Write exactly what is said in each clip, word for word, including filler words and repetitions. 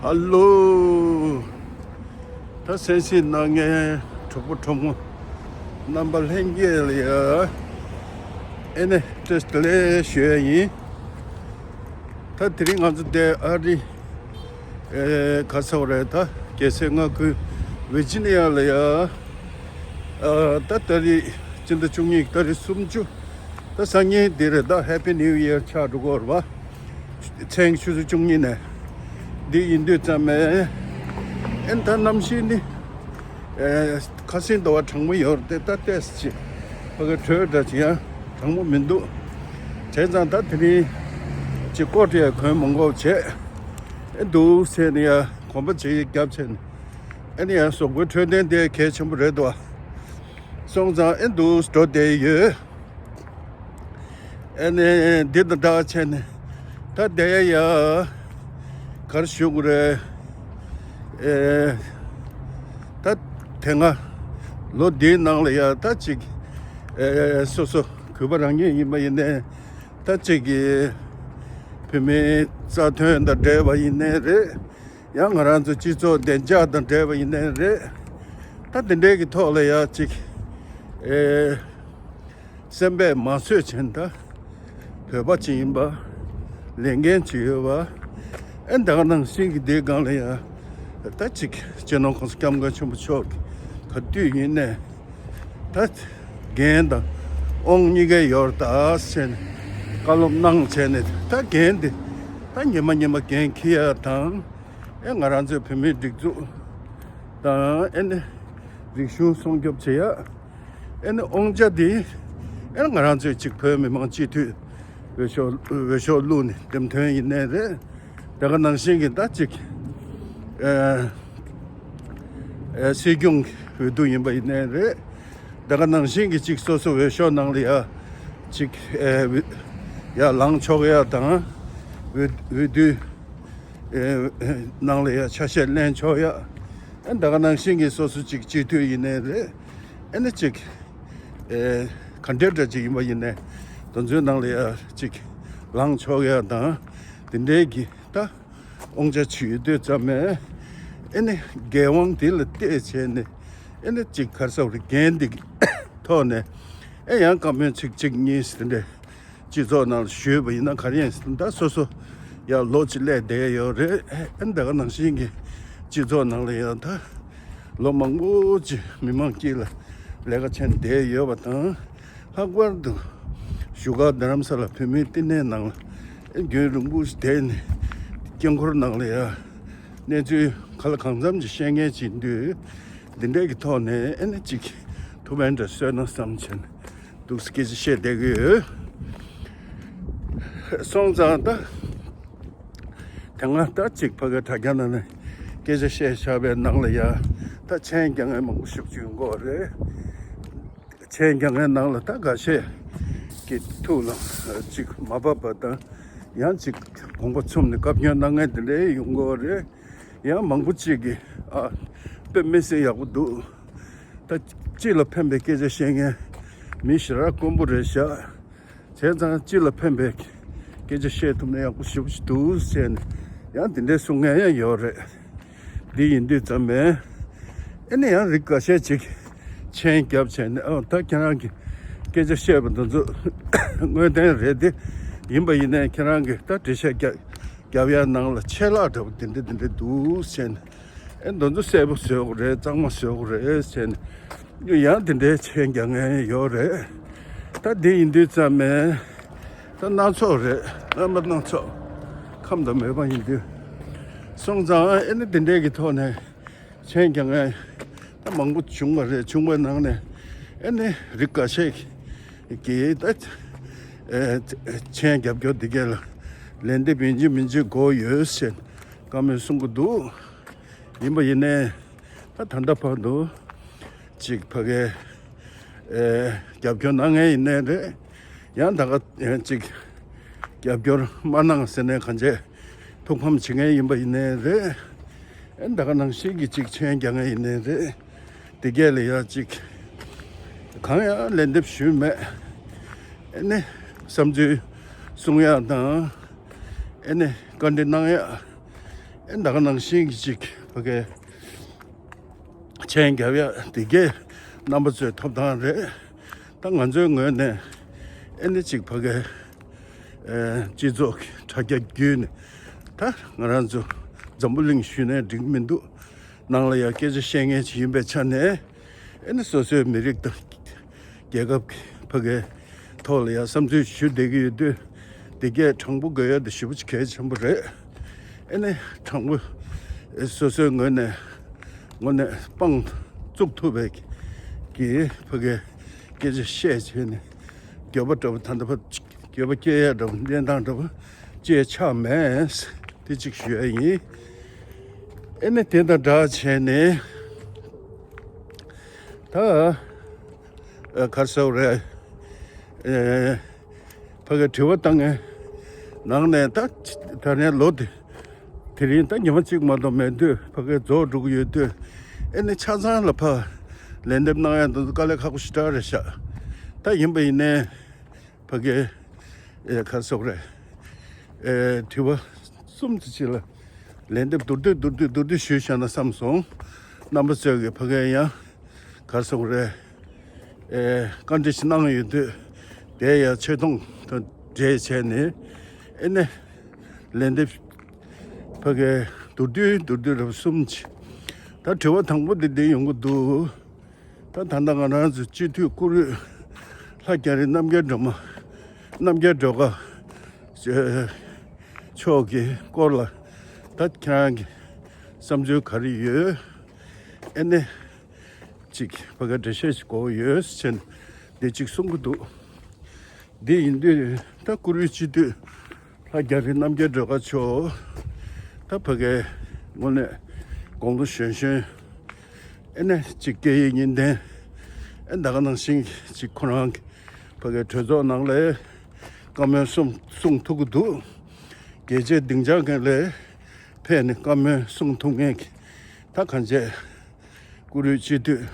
ཨ་ལོ། ད་གསན་གཟིགས་གནང་མཁན་གྲོགས་པོ་གྲོགས་མོ་རྣམ་པ་ལྷན་རྒྱས་ལ་ཡ། ཨེ་ནས་བཀྲ་ཤིས་བདེ་ལེགས་ཞུ་ཡ་ཡིན། ད་དེ་རིང་ང་ཚོ་འདི་ཨ་རི། ཨེ་ག་ས་བ་རེད། ད་རྒྱལ་སའི་མངའ་ཁུལ་ཝི་ཇི་ནི་ཡ་ལ་ཡ། ཨ་ད་ཏ་རིག་སྤྱི་ཟླ་བཅུ་གཉིས་ཏ་རིག་སུམ་ཅུ། ད་སང་ཉིན་འདི་རེད། ད་Happy New Year ཆགས་འགྲོ་གི་རེད་བ། མཚན་ཆུ་ཚོད་བཅུ་གཉིས་ནས། འདི་ཡིན་དུས་ཙམ་མེད། ཨེ་ད་གནམ་གཤིས་ནི། ཨེ་ཁ་སང་ཟླ་བ་གྲང་མོ་ཡོད་རེད་དེ། ད་ཏོག་ཙམ་ཅིག་ཕ་གི་དྲོད་འདྲ་ཅིག་ཡང་གྲང་མོ་མི་འདུག་བྱས་ཙང་ད་དེ་རིང་ཅིག་ཀོ་ཊི་ཡང་གོན་མ་དགོས་བྱས། ཨེ་འདུག་ཟེར་ནས་ཡང་གོམ་པ་ཅིག་བརྒྱབ་བྱས་ནས། ཨེ་ནས་ཡང་གཟུགས་པོའི་འཕྲོད་བསྟེན་དེ་གལ་ཆེན་པོ་རེད་དོ། སོང་ཙང་ཨེ་འདུག་འགྲོ་བསྡད་ཡོད། ཨེ་ནས་འདི་དང་འདྲ་བྱས་ནས་ད་བསྡད་ཡ་ཡ། ག་རེ་ཞུ་དགོས་རེད། ཨེ་ད་དེ་སྔ་ལོ་འདིའི་ནང་ལ་ཡ་ད་ཅིག་ཨེ་སོ་སོ་གུས་པ་རང་ཉིད་ཡིན་པ་ཡིན་ནའི། ད་ཅིག་གི་བོད་མིའི་རྩ་དོན་དང་འབྲེལ་བ་ཡིན་ནའི་རེད། ཡང་ང་རང་ཚོ་སྤྱི་ཚོགས་བདེ་འཇགས་དང་འབྲེལ་བ་ཡིན་ནའི་རེད། ད་དེ་འདྲའི་གི་ཐོག་ལ་ཡ་ཅིག་ཨེ་སེམས་པས་མ་བཟོད་བྱས་ནས་ད་བོད་པ་ཅིག་ཡིན་པ། ལས་འགན་ཅིག་ཡོད་པ། ཨེ་ད་ག་ནང་བཞིན་གི་འདིའི་སྒང་ལ་ཡ་ད་ཅིག་སྤྱི་ནོར་༸གོང་ས་༸སྐྱབས་མགོན་ཆེན་པོ་མཆོག་གི་ག་དུས་ཡིན་ནའི་ད་འགན་དང་དབང་གཉིས་ཀ་ཡོད་རེད་ད་ཟེར་ནས། བཀའ་སློབ་གནང་བྱས་ནས་ད་འགན་དེ་ད་ཉི་མ་ཉི་མ་འགན་འཁྱེར་ཡ་དང་། ཨེ་ང་རང་ཚོའི་བོད་མིའི་སྒྲིག་འཛུགས་དང་། ཨེ་ནི་རིག་གཞུང་སྲུང་སྐྱོབ་བྱེད་ཡ། ཨེ་ནི་དབང་ཆ་དེ་ཨེ་ནི་ང་རང་ཚོའི་ཅིག་བོད་མི་མང་སྤྱི་འཐུས་འོས་ཤོག་འོས་ཤོག་བླུགས་ནས་འདེམས་ཐོན་ཡིན་ནའི་རེད། དེ་ག་ནང་བཞིན་གྱི་ད་ཅིག་ཨེ་ཨེ་སྲིད་སྐྱོང་གི་འོས་བསྡུ་ཡིན་པ་ཡིན་ནའི་རེད། དེ་ག་ནང་བཞིན་གྱི་ཅིག་སོ་སོ་འོས་ཤོག་ནང་ལ་ཡ་ཅིག་ཨེ་འོས་ཡ་ལངས་ཆོག་ཡ་དང་། འོས་འོས་བསྡུ་ཨེ་ནང་ལ་ཡ་ཆ་ཤས་ལེན་ཆོག་ཡ། ཨེ་ད་ག་ནང་བཞིན་གྱི་སོ་སོ་ཅིག་སྤྱི་འཐུས་ཡིན་ནའི་རེད། ཨེ་ནི་ཅིག་ཨེ་ག་འདྲ་འདྲ་ཅིག་ཡིན་པ་ཡིན་ནའི་དེ་ཚོའི་ནང་ལ་ཡ་ཅིག་ལངས་ཆོག་ཡ་དང་། དེ་འདྲའི་གི་ད་དབང་ཆ་ཅིག་ཡོད་དུས་ཙམ་མེད། ཨེ་ནི་འགན་དབང་དེ་ལ་བལྟས་བྱས་ནས་ཨེ་ནི་ཅིག་ག་རེ་ཟེར་དགོས་རེད། འགན་འདི་ཐོག་ནས་ཨེ་ཡང་བཀའ་མོལ་ཚིག་གཅིག་གཉིས་དེ་འདྲ། སྤྱི་ཚོགས་ནང་ལ་ཞུས་པ་ཡིན་ན། ག་རེ་ཡིན་ཟེར་ན་ད་སོ་སོ་ཡང་ལོ་གཅིག་སླེབས་བསྡད་ཡོད་རེད། ཨེ་ད་ག་ནང་བཞིན་གྱི་སྤྱི་ཚོགས་ནང་ལ་ཡང་ད་ལོ་མང་པོ་ཅིག་མི་མང་དཀྱིལ་ལ་ལས་ཀ་བྱས་ནས་བསྡད་ཡོད་པ་དང་། ལྷག་པར་དུ་བཞུགས་སྒར་རྡ་རམ་ས་ལ་བོད་མིའི་བསྟི་གནས་ནང་ལ་ཨེ་རྒྱུན་རིང་པོ་ཞིག་བསྡད་ནས་དཀྱིལ་འཁོར་ནང་ལ་ཡང་གནས་ཚུལ་ག་ལ་གང་འཚམ་ཅིག་བཤད་མཁན་ཅིག་ཡིན་དུས། འདི་འདྲའི་གི་ཐོག་ནས་ཨེ་ནི་ཅིག་ཐུགས་ཕན་འདྲ་གསོས་ན་བསམ་བྱས་ནས། འདུག་སེ་སྐད་ཆ་བཤད་བསྡད་ཀྱི་ཡོད། སོང་ཙང་ད་དེ་སྔ་ད་ཅིག་ཕ་གི་དྲ་རྒྱ་ནང་ནས་སྐད་ཆ་བཤད་བཞག་པའི་ནང་ལ་ཡ་ད་མཆན་རྒྱག་མཁན་མང་པོ་ཞེ་པོ་ཅིག་ཡོང་གི་ཡོད་རེད། མཆན་རྒྱག་མཁན་ནང་ལ་ད་འགའ་ཤས་ཀྱི་ཐུགས་ལ་ཅིག་མ་བབས་པ་དང་། ཡང་ཅིག་དགོངས་པ་ཚུམས་ནས་བཀའ་བཀྱོན་གནང་མཁན་དེ་འདྲ་ཡོང་གི་ཡོད་རེད། ཡང་མང་པོ་ཅིག་གིས་ཨ་དཔེ་མི་སྲིད་ཡག་པོ་འདུག་ད་སྤྱི་ལ་ཕན་པའི་སྐད་ཆ་བཤད་མཁན་མི་ཞེ་དྲག་དཀོན་པོ་རེད་ཤག་བྱས་ཙང་སྤྱི་ལ་ཕན་པའི་སྐད་ཆ་བཤད་ཐུབ་ན་ཡག་པོ་ཞེ་པོ་ཅིག་འདུག་ཟེར་ནས་ཡང་དེ་འདྲའི་གསུང་མཁན་ཡང་ཡོད་རེད། འདི་ཡིན་དུས་ཙམ་མེད། ཨེ་ནི་ཡང་རིགས་འགའ་ཤས་ཅིག་མཆན་རྒྱབ་བྱས་ནས། ཨ་ད་ཁྱེད་རང་གི་སྐད་ཆ་བཤད་པ་དེ་ཚོ་དངོས་བདེན་རེད་དེ། ཡིན་པ་ཡིན་ནའི་ཁྱེད་རང་གི་ད་འགྲེལ་བཤད་རྒྱབ་རྒྱབ་ཡ་ནང་ལ་ཆད་ལྷག་འདྲ་པོ་དེ་འདྲ་དེ་འདྲ་འདུག་ཟེར་ནས། ཨེ་འདི་ཚོ་གསལ་པོ་བཟོ་དགོས་རེད། གཙང་མ་བཟོ་དགོས་རེད་ཟེར་ནས་ཡང་དེ་འདྲའི་མཆན་རྒྱག་མཁན་ཡོད་རེད། ད་འདི་ཡིན་དུས་ཙམ་མེད། ད་སྣ་ཚོགས་རེད། རྣམ་པ་སྣ་ཚོགས། ཁམས་དང་མོས་པ་ཡིན་དུས། སོང་ཙང་ཨེ་ནི་དེ་འདྲའི་གི་ཐོག་ནས་མཆན་རྒྱག་མཁན་ད་མང་པོ་བྱུང་བ་རེད། བྱུང་བའི་ནང་ནས་ཨེ་ནི་རིགས་འགའ་ཤས་ཀྱིས་ད་ཨེ་མཆན་རྒྱབ་སྐྱོར་འདི་གས་ལ་ལན་འདེབས་ཡིན་གཅིག་མིན་གཅིག་དགོས་ཡོད་ཟེར་བཀའ་མོལ་གསུང་གི་འདུག་ཡིན་པ་ཡིན་ནའི་ད་ད་ལྟ་བར་དུ་ཅིག་ཕ་གིའི་ཨེ་རྒྱབ་སྐྱོར་གནང་མཁན་ཡིན་ནའི་རེད། ཡང་ད་ག་ཅིག་རྒྱབ་སྐྱོར་མ་གནང་ཟེར་ནས་གང་བྱས་ཐུགས་ཕམ་བྱེད་མཁན་ཡིན་པ་ཡིན་ནའི་རེད། ཨེ་ད་ག་ནང་བཞིན་གྱི་ཅིག་མཆན་རྒྱག་མཁན་ཡིན་ནའི་རེད། དེ་གས་ལ་ཡང་ཅིག་གང་ཡང་ལན་འདེབས་ཞུས་མེད། ཨེ་ནི་བསམ་ཚུལ་གསུང་ཡག་དང་། ཨེ་ནི་བཀའ་འདྲི་གནང་ཡག་ ཨེ་ད་ག་ནང་བཞིན་གྱི་ཅིག་ཕ་གའི་མཆན་རྒྱབ་ཡ་དེ་གའི་རྣམ་པ་ཚོའི་ཐོབ་ཐང་རེད། ད་ང་ཚོའི་ངོས་ནས་ཨེ་ནི་ཅིག་ཕ་གའི་ཨེ་སྤྱི་ཚོགས་ཀྱི་དྲ་རྒྱ་བརྒྱུད་ནས་ད་ང་རང་ཚོ་འཛམ་བུ་གླིང་ཞུས་ནའི་འགྲིག་མི་འདུག། ནང་ལ་ཡང་སྐད་ཆ་བཤད་མཁན་ཅིག་ཡིན་པའི་ཆ་ནས། ཨེ་ནི་སོ་སོའི་མི་རིགས་དང་རྒྱལ་ཁབ་ཀྱི་ཕ་གའི་ཐོག་ལ་ཡང་བསམ་ཚུལ་ཞུ་བསྡད་ཀྱི་ཡོད་དུས། འདི་གས་དྲང་པོ་དགོས་ཡ་དེ་ཞེ་པོ་ཅིག་གལ་ཆེན་པོ་རེད། ཨེ་ནི་དྲང་པོ་སོ་སོའི་ངོས་ནས་ངོས་ནས་དཔང་བཙུགས་ཐུབ་པའི་གི་ཕ་གའི་སྐད་ཆ་བཤད་བྱས་ནས་འགྱོད་པ་འདྲ་པོ་ད་ལྟ་བར་འགྱོད་པ་སྐྱེ་ཡ་འདྲ་པོ་གནས་སྟངས་འདྲ་པོ་ཅིག་ཆགས་མེད། དེ་གཅིག་ཞུ་ཡ་ཡིན། ཨེ་ནི་དེ་དང་སྦྲགས་བྱས་ནས་ད་ཨ་ག་རེ་ཟེར་དགོས་རེད། ཨེ་ཕ་གི་དྲི་བ་བཏང་མཁན་ནང་ནས་ད་ད་རེས་ལོ་དེ་དེ་རིང་ད་ཉི་མ་གཅིག་མ་གཏོགས་མེད་དུས་ཕ་གི་རྫོགས་འགྲོ་གི་ཡོད་དུས། ཨེ་ནི་ཆ་ཚང་ལ་ཕ་ལན་འདེབས་གནང་ཡ་འདི་ཚོ་དཀའ་ལས་ཁག་པོ་ཞེ་དྲག་རེད་ཤག། ད་ཡིན་པ་ཡིན་ནའི། ཕ་གིའི་ཨེ་ག་རེ་ཟེར་དགོས་རེད། ཨེ་དྲི་བ་གསུམ་དེ་ཅིག་ལ་ལན་འདེབས་མདོར་བསྡུས་མདོར་བསྡུས་མདོར་བསྡུས་ཞུས་བཞག་ན་བསམ་སོང་། རྣམ་པ་ཚོས་ཀྱི་ཕ་གིར་ཡང་ག་རེ་ཟེར་དགོས་རེད། ཨེ་བཀའ་འདྲི་ཞིག་གནང་ཡོད་དུས་དེ་ཡང་ཆེ་མཐོང་དང་འབྲེལ་བྱས་ནས། ཨེ་ནས་ལན་འདེབས་ཕ་གིའི་མདོར་བསྡུས་མདོར་བསྡུས་རབ་གསུམ་ཅིག། ད་དྲི་བ་དང་པོ་དེ་འདི་ཡོང་གི་འདུག། ད་ད་ལྟ་ང་རང་ཚོ་སྤྱི་འཐུས་བཀུར་འོས་ལྷ་རྒྱ་རི་རྣམ་རྒྱལ་སྒྲོལ་མ། རྣམ་རྒྱལ་སྒྲོལ་དཀར་མཆོག་གི་སྐོར་ལ་ད་ཁྱེད་རང་གི་བསམ་ཚུལ་ག་རེ་ཡོད། ཨེ་ནས་ཅིག་ཕ་གི་འགྲེལ་བཤད་ཅིག་དགོས་ཡོད་ཟེར་ནས་འདི་ཅིག་གསུང་གི་འདུག། འདི་ཡིན་དུས་ད་བཀུར་འོས་སྤྱི་འཐུས་ལྷ་རྒྱ་རི་རྣམ་རྒྱལ་སྒྲོལ་དཀར་མཆོག། ད་ཕ་གིའི་ངོས་ནས་དགུང་ལོ་གཞོན་གཞོན། ཨེ་ནས་ཅིག་སྐད་ཡིག་གཉིས་ལྡན། ཨེ་ད་ག་ནང་བཞིན་ཅིག་ཁོ་རང་གི་ཕ་གིའི་གྲོས་ཚོགས་ནང་ལ་བཀའ་མོལ་གསུང་གསུང་ཐུབ་ཀྱི་འདུག། རྒྱལ་གཅེས་སྡིངས་ཆ་ཁག་ལ་ཕེབས་ནས་བཀའ་མོལ་གསུང་ཐུབ་མཁན་གྱི་ད་གང་བྱས་བཀུར་འོས་སྤྱི་འཐུས་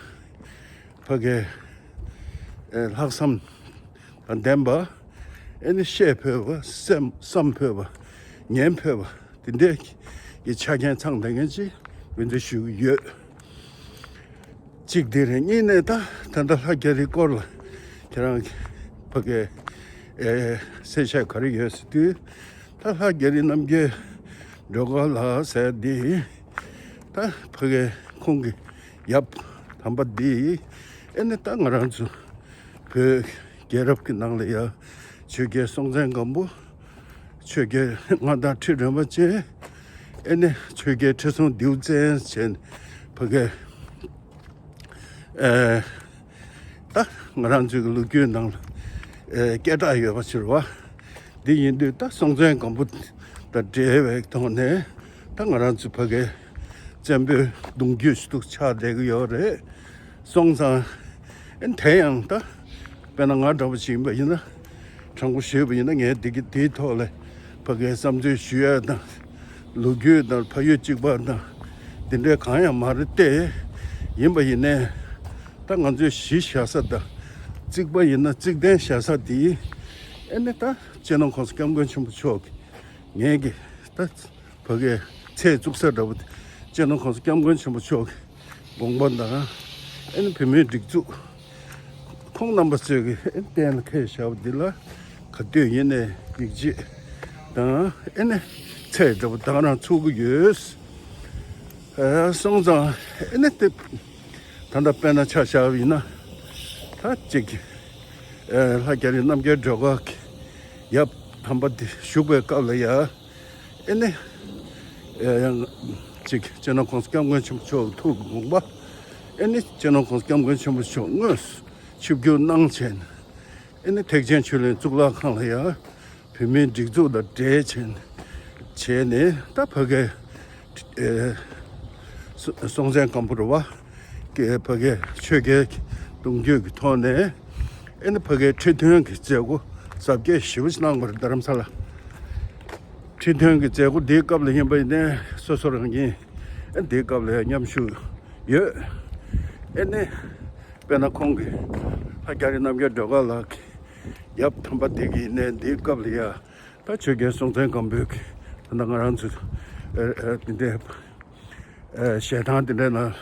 ཕ་གིའི་ཨེ་ལྷག་བསམ་དང་ལྡན་པ། ཨེ་ནི་བཤད་ཕོད་པ། སེམས་བསམ་ཕོད་པ། ཉན་ཕོད་པ། དེ་འདྲའི་གི་ཆ་རྐྱེན་ཚང་བསྡད་མཁན་ཅིག་འོས་འདེམས་ཞུ་གི་ཡོད། གཅིག་དེ་རེད། གཉིས་ནས་ད་ད་ལྟ་ལྷ་རྒྱ་རིའི་སྐོར་ལ་ཁྱེད་རང་གི་ཕ་གིའི་ཨེ་གསལ་བཤད་ག་རེ་ཡོད་ཟེར་དུས། ད་ལྷ་རྒྱ་རི་རྣམ་རྒྱལ་སྒྲོལ་དཀར་ལགས་ཟེར་འདི་ད་ཕ་གིའི་ཁོང་གི་ཡབ་དམ་པ་འདི། ཨེ་ནི་ད་ང་རང་ཚོ་བོད་རྒྱལ་རབས་ཀྱི་ནང་ལ་ཡ་ཆོས་རྒྱལ་སྲོང་བཙན་སྒམ་པོ། ཆོས་རྒྱལ་མངའ་བདག་ཁྲི་སྒྲོན་པ་བཅས། ཨེ་ནས་ཆོས་རྒྱལ་ཁྲི་སྲོང་ལྡེའུ་བཙན་བྱས་ནས་ཕ་གིའི་ཨེ་ད་ང་རང་ཚོའི་ལོ་རྒྱུས་ནང་ལ་ཨེ་སྐད་གྲགས་ཡོད་པ་ཕྱིར་བ། འདི་ཡིན་དུས་ད་སྲོང་བཙན་སྒམ་པོ་དང་འབྲེལ་བའི་ཐོག་ནས་ད་ང་རང་ཚོ་ཕ་གིའི་བཙན་པོའི་གདུང་རྒྱུད་ཞུ་གཏུག་ཆགས་བསྡད་ཀྱི་ཡོད་རེད། སོང་ཙང་། ཨེ་དེ་ཡང་ད་དཔེར་ན་ང་འདྲ་པོ་ཞིག་ཡིན་པ་ཡིན་ན། དྲང་པོ་ཞུས་པ་ཡིན་ན་ངས་འདི་གི་འདིའི་ཐོག་ལ་ཕ་གིའི་བསམ་ཚུལ་ཞུ་ཡ་དང་། ལོ་རྒྱུས་དང་ཕ་ཡུལ་གཅིག་པ་དང་འདི་འདྲའི་གང་ཡང་མ་རེད་དེ། ཡིན་པ་ཡིན་ནའི་ད་ང་ཚོའི་གཞིས་བཞག་ས་དང་རྩིག་པ་ཡིན་ན་རྩིག་གདན་བཞག་ས་འདི་ཨེ་ནི་ད་སྤྱི་ནོར་གོང་ས་སྐྱབས་མགོན་ཆེན་པོ་མཆོག་གིས་ངེད་ཀྱི་ད། ཕ་གིའི་ཚེ་བཙུགས་ས་འདྲ་པོ་དེ་སྤྱི་ནོར་གོང་ས་སྐྱབས་མགོན་ཆེན་པོ་མཆོག་གི་དགོངས་པ་དང་། ཨེ་ནི་བོད་མིའི་སྒྲིག་འཛུགས་ཁོང་རྣམ་པ་ཚོས་ཀྱི་ཨེ་ནི་གཏན་ལ་འཁེལ་བཞག་པ་འདི་ལ་ག་དུས་ཡིན་ནའི་ཡིད་ཆེས་དང་ཨེ་ནི་ཚད་འདྲ་པོ་དང་རང་ཚུགས་ཀྱི་ཡོད། ཨ་སོང་ཙང་ཨེ་ནི་དེ་ད་ལྟ་དཔེར་ན་ཆ་བཞག་པ་ཡིན་ན་ད་ཅིག་ཨེ་ལྷ་རྒྱ་རི་རྣམ་རྒྱལ་སྒྲོལ་དཀར་གྱི་ཡབ་དམ་པ་དེ་བཞུགས་པའི་སྐབས་ལ་ཡ། ཨེ་ནི། ཨེ་ཡང་། ཅིག་སྤྱི་ནོར་གོང་ས་སྐྱབས་མགོན་ཆེན་པོ་མཆོག་ཐུགས་ཀྱི་དགོངས་པ། ཨེ་ནི་སྤྱི་ནོར་གོང་ས་སྐྱབས་མགོན་ཆེན་པོ་མཆོག་དངོས་སུ་ཆིབས་བསྒྱུར་གནང་བྱས་ནས། ཨེ་ནི་ཐེག་ཆེན་ཆོས་གླིང་གཙུག་ལག་ཁང་ལ་ཡང་བོད་མིའི་སྒྲིག་འཛུགས་དང་འབྲེལ་བྱས་ནས་བྱས་ནས་ད་ཕ་གིའི་ཨེ་སྲོང་བཙན་སྒམ་པོ་རེད་བ། ཀྱི་ཕ་གིའི་ཆོས་རྒྱལ་གྱི་གདུང་རྒྱུད་ཀྱི་ཐོག་ནས་ཨེ་ནི་ཕ་གིའི་ཁྲི་སྟོན་གྱི་མཛད་སྒོ་གཟབ་རྒྱས་ཞེ་པོ་ཞིག་གནང་བ་རེད། རྡ་རམ་ས་ལ། ཁྲི་སྟོན་གྱི་མཛད་སྒོ་འདིའི་སྐབས་ལ་ཡིན་པ་ཡིན་ནའི་སོ་སོ་རང་ཉིད་ཨེ་འདིའི་སྐབས་ལ་ཡང་མཉམ་ཞུགས་ཡོད། ཨེ་ནི་དཔེར་ན་ཁོང་གི་ལྷ་རྒྱ་རི་རྣམ་རྒྱལ་སྒྲོལ་དཀར་ལགས་ཀྱི་ཡབ་དམ་པ་དེ་གི་ཡིན་ནའི་འདིའི་སྐབས་ལ་ཡང་ད་ཆོས་རྒྱལ་སྲོང་བཙན་སྒམ་པོའི་གི་ད་ལྟ་ང་རང་ཚོ་ ཨ་ཨ་དེ་འདྲའི་ཨ་ཞལ་ཐང་དེ་འདྲའི་ནང་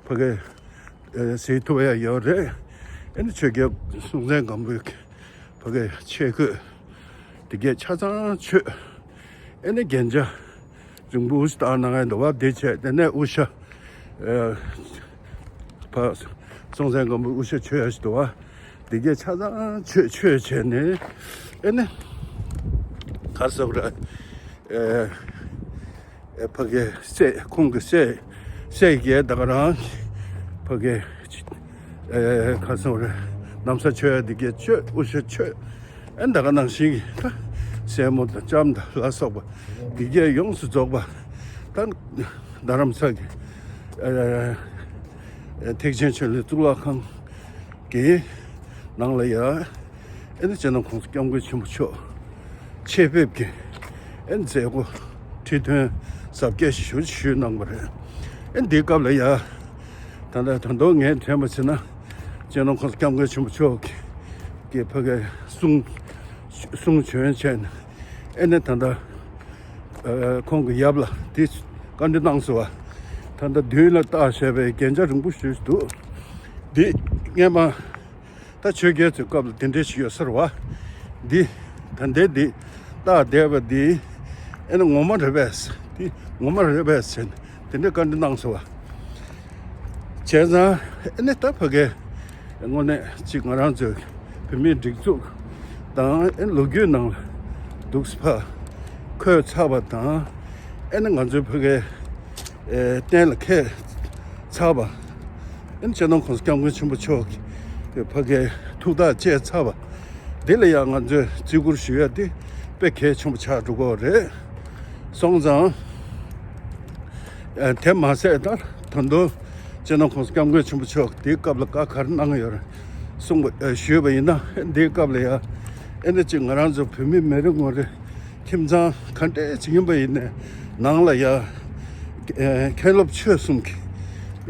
ཕ་གི་ཨ་གཟིགས་ཐུབ་ཡ་ཡོད་རེད། ཨ་ནི་ཆོས་རྒྱལ་སྲོང་བཙན་སྒམ་པོའི་ཕ་གི་ཆས་གོས་དེ་གས་ཆ་ཚང་མཆོད། ཨ་ནི་རྒྱན་ཆ་རིང་པོ་ཞིག་བཏགས་གནང་ཡ་འདུག་བ། དེ་བྱས་དེ་ནས་དབུ་ཞྭ་ཨ་ཕ་སྲོང་བཙན་སྒམ་པོའི་དབུ་ཞྭ་མཆོད་ཡ་ཞིག་འདུག་བ། འདི་གས་ཆ་ཚང་མཆོད་མཆོད་བྱས་ནས་ཨེ་ནི་ག་རེ་ཟེར་དགོས་རེད། ཨེ་ཨེ་ཕ་གི་སྲས་ཁོང་གི་སྲས་སྲས་ཀྱིས་ད་ག་རང་ཕ་གི་ཨེ་ག་རེ་ཟེར་དགོས་རེད། ན་བཟའ་མཆོད་ཡ་འདི་གས་མཆོད། དབུ་ཞྭ་མཆོད། ཨེ་ད་ག་ནང་བཞིན་གྱི་ད་སྲས་མོ་དང་ལྕམ་དང་ལ་སོགས་པ་འདི་གས་ཡོངས་སུ་རྫོགས་པ་ད་རྡ་རམ་ས་གི་ཨེ་ཨེ་ཐེག་ཆེན་ཆོས་གླིང་གཙུག་ལག་ཁང་གི་ནང་ལ་ཡ་ཨེ་ནི་སྤྱི་ནོར་༸གོང་ས་༸སྐྱབས་མགོན་ཆེན་པོ་མཆོག་ཆེད་ཕེབས་ཀྱི་ཨེ་ནི་མཛད་སྒོ་ཁྲི་སྟོན་གཟབ་རྒྱས་ཞུ་ཞུས་གནང་བ་རེད། ཨེ་འདིའི་སྐབས་ལ་ཡ་ད་ལྟ་ད་དུང་ངས་དྲན་པ་བྱས་ན་སྤྱི་ནོར་༸གོང་ས་༸སྐྱབས་མགོན་ཆེན་པོ་མཆོག་གི་གི་ཕ་གི་གསུང་གསུང་བྱོན་བྱས་ནས་ཨེ་ནི་ད་ལྟ་ཨ་ཁོང་གི་ཡབ་ལ་འདི་བཀའ་འདྲི་གནང་སོང་བ། ད་ལྟ་མདུན་ལ་བཏགས་བཞག་པའི་རྒྱན་ཆ་རིང་པོ་ཞིག་འདུག་འདི་སྔས་མ་ད་ཆོས་རྒྱལ་ཚོའི་སྐབས་ལ་དེ་འདྲ་ཞིག་ཡོད་ས་རེད་བ། འདི་ད་ལྟའི་འདི་བཏགས་བསྡད་པ་འདི་ཨེ་ནི་ངོ་མ་རེད་པས། འདི་ངོ་མ་རེད་པས་ཟེར་ནས་དེ་འདྲའི་བཀའ་འདྲི་གནང་སོང་བ། བྱས་ཙང་ཨེ་ནི་ད་ཕ་གི་དངོས་གནས་གཅིག་ང་རང་ཚོའི་བོད་མིའི་སྒྲིག་འཛུགས་དང་ཨེ་ནི་ལོ་རྒྱུས་ནང་ལ་འདུག་སེ་ཕ་འཁོད་ཚར་བ་དང་ཨེ་ནི་ང་ཚོའི་ཕ་གི་ཨེ་གཏན་ལ་འཁེལ་ཚར་བ། ཨེ་ནི་སྤྱི་ནོར་༸གོང་ས་༸སྐྱབས་མགོན་ཆེན་པོ་མཆོག་གི་ཕ་གི་ཐུགས་ཐག་བཅད་ཚར་བ། འདི་ལ་ཡང་ང་ཚོས་བརྩི་བཀུར་ཞུ་ཡ་དེ་དཔེ་གལ་ཆེན་པོ་ཆགས་འགྲོ་གི་རེད། སོང་ཙང་། ཨ་དེ་མ་ཟད་ད་ད་དུང་སྤྱི་ནོར་༸གོང་ས་༸སྐྱབས་མགོན་ཆེན་པོ་མཆོག་དེའི་སྐབས་ལ་བཀའ་ག་རེ་གནང་ཡོད་རེད་གསུངས་པ་ཨ་ཞུས་པ་ཡིན་ན། དེའི་སྐབས་ལ་ཡ་ཨེ་ནི་ཅིག་ང་རང་ཚོ་བོད་མི་མི་རེ་ངོ་རེ་ཁྱིམ་ཚང་ག་འདྲས་ཅིག་ཡིན་པ་ཡིན་ནའི་ནང་ལ་ཡ་ཨེ་མཁན་སློབ་ཆོས་གསུམ་གྱི་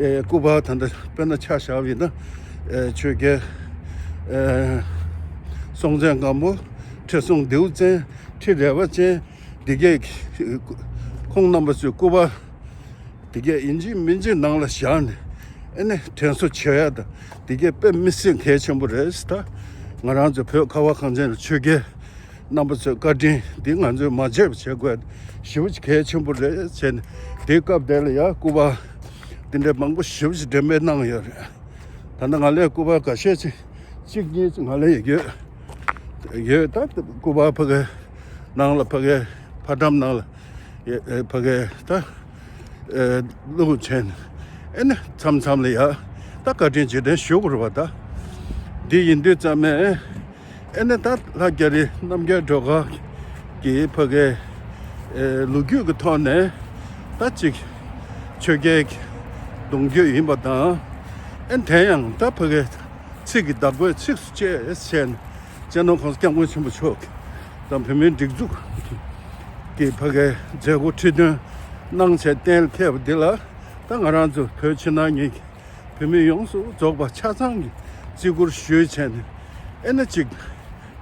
ཨེ་སྐུ་པར་ད་ལྟ་དཔེར་ན་ཆ་བཞག་པ་ཡིན་ན་ཨེ་ཆོས་རྒྱལ་ཨེ་སྲོང་བཙན་སྒམ་པོ། ཁྲི་སྲོང་ལྡེའུ་བཙན། ཁྲི་རལ་པ་ཅན། འདི་གས་ཁོང་རྣམ་པ་ཚོའི་སྐུ་པར་འདི་གས་ཡིན་གཅིག་མིན་གཅིག་ནང་ལ་བཞག་ནས་ཨེ་ནས་དྲན་གསོ་བྱེད་ཡ་དང་འདི་གས་དཔེ་མི་སྲིད་གལ་ཆེན་པོ་རེད། ད་ང་རང་ཚོ་བོད་ཁ་བ་གངས་ཅན་ལ་ཆོས་རྒྱལ་རྣམ་པ་ཚོའི་བཀའ་དྲིན་འདི་ང་ཚོས་མ་བརྗེད་པ་བྱེད་དགོས་ཞེ་པོ་ཅིག་གལ་ཆེན་པོ་རེད་བྱས་ནས། དེའི་སྐབས་དེ་ལ་ཡ་སྐུ་པར་འདི་འདྲའི་མང་པོ་ཞེ་པོ་ཅིག་འགྲེམས་སྤེལ་གནང་ཡོད་རེད། ད་ལྟ་ང་ལ་སྐུ་པར་ཁ་ཤས་ཅིག་གཅིག་གཉིས་ང་ལ་ཡོད། ཡོད། ད་སྐུ་པར་ཕ་གི་ནང་ལ་ཕ་གི་ཕ་ཊམ་ནང་ལ་ཡ་ཕ་གི་ད་བླུགས་བྱས་ནས་ཨེ་ནི་མཚམས་མཚམས་ལ་ཡ་ད་བཀའ་དྲིན་རྗེས་དྲན་ཞུ་དགོས་རེད་པ། ད་འདི་ཡིན་དུས་ཙམ་ནས་ཨེ་ནི་ད་ལྷ་རྒྱ་རི་རྣམ་རྒྱལ་སྒྲོལ་དཀར་གྱི་ཕ་གི་ལོ་རྒྱུས་ཀྱི་ཐོག་ནས་ད་ཅིག་ཆོས་རྒྱལ་གྱི་གདུང་རྒྱུད་ཡིན་པ་དང་། ཨེ་དེ་ཡང་ད་ཕ་གི་ཚིག་གི་བདག་པོས་ཚིགས་སུ་བཅད་བྱས་ནས་སྤྱི་ནོར་༸གོང་ས་༸སྐྱབས་མགོན་ཆེན་པོ་མཆོག་དང་བོད་མིའི་སྒྲིག་འཛུགས་ཀྱི་ཕ་གི་མཛད་སྒོ་ཁྲི་སྟོན་གནང་བྱས་གཏན་ལ་འཁེལ་བ་འདི་ལ་ད་ང་རང་ཚོ་བོད་ཕྱི་ནང་གཉིས་ཀྱི་བོད་མི་ཡོངས་སུ་རྫོགས་པ་ཆ་ཚང་གིས་བརྩི་བཀུར་ཞུས་བྱས་ནས་ཨེ་ནི་ཅིག་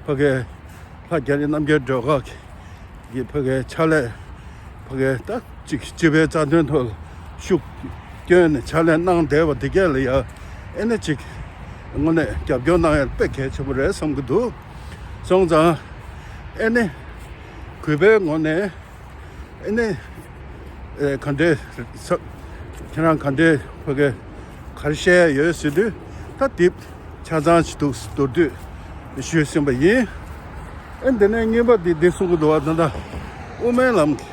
ཕ་གི་ལྷ་རྒྱ་རི་རྣམ་རྒྱལ་སྒྲོལ་དཀར་གྱི་གི་ཕ་གའི་ཕྱག་ལས་ཕ་གའི་ད་ཅིག་སྤྱི་པའི་རྩ་དོན་ཐོག་ལ་ཤུགས་བསྐྱོན་ནས་ཕྱག་ལས་གནང་བསྡད་པ་དེ་གས་ལ་ཡ་ཨེ་ནི་ཅིག་དངོས་གནས་རྒྱབ་སྐྱོར་གནང་ཡ་དཔེ་གལ་ཆེན་པོ་རེད་བསམ་གྱི་འདུག་སོང་ཙང་ཨེ་ནི་གུས་པའི་ངོས་ནས་ཨེ་ནི་ཨེ་ག་འདྲའི་ས་ཁྱེད་རང་ག་འདྲའི་ཕ་གའི་ག་རེ་བཤད་ཡ་ཡོད་ཟེར་དུས་ད་དེབ་ཆ་ཚང་ཞིག་འདུག་མདོར་བསྡུས་ཞུས་ཟིན་པ་ཡིན། ཨེ་འདི་ནས་རྙིང་པ་འདི་འདི་གསུང་གི་འདུག་བ། ད་ལྟ་དབུ་མའི་ལམ་གྱི་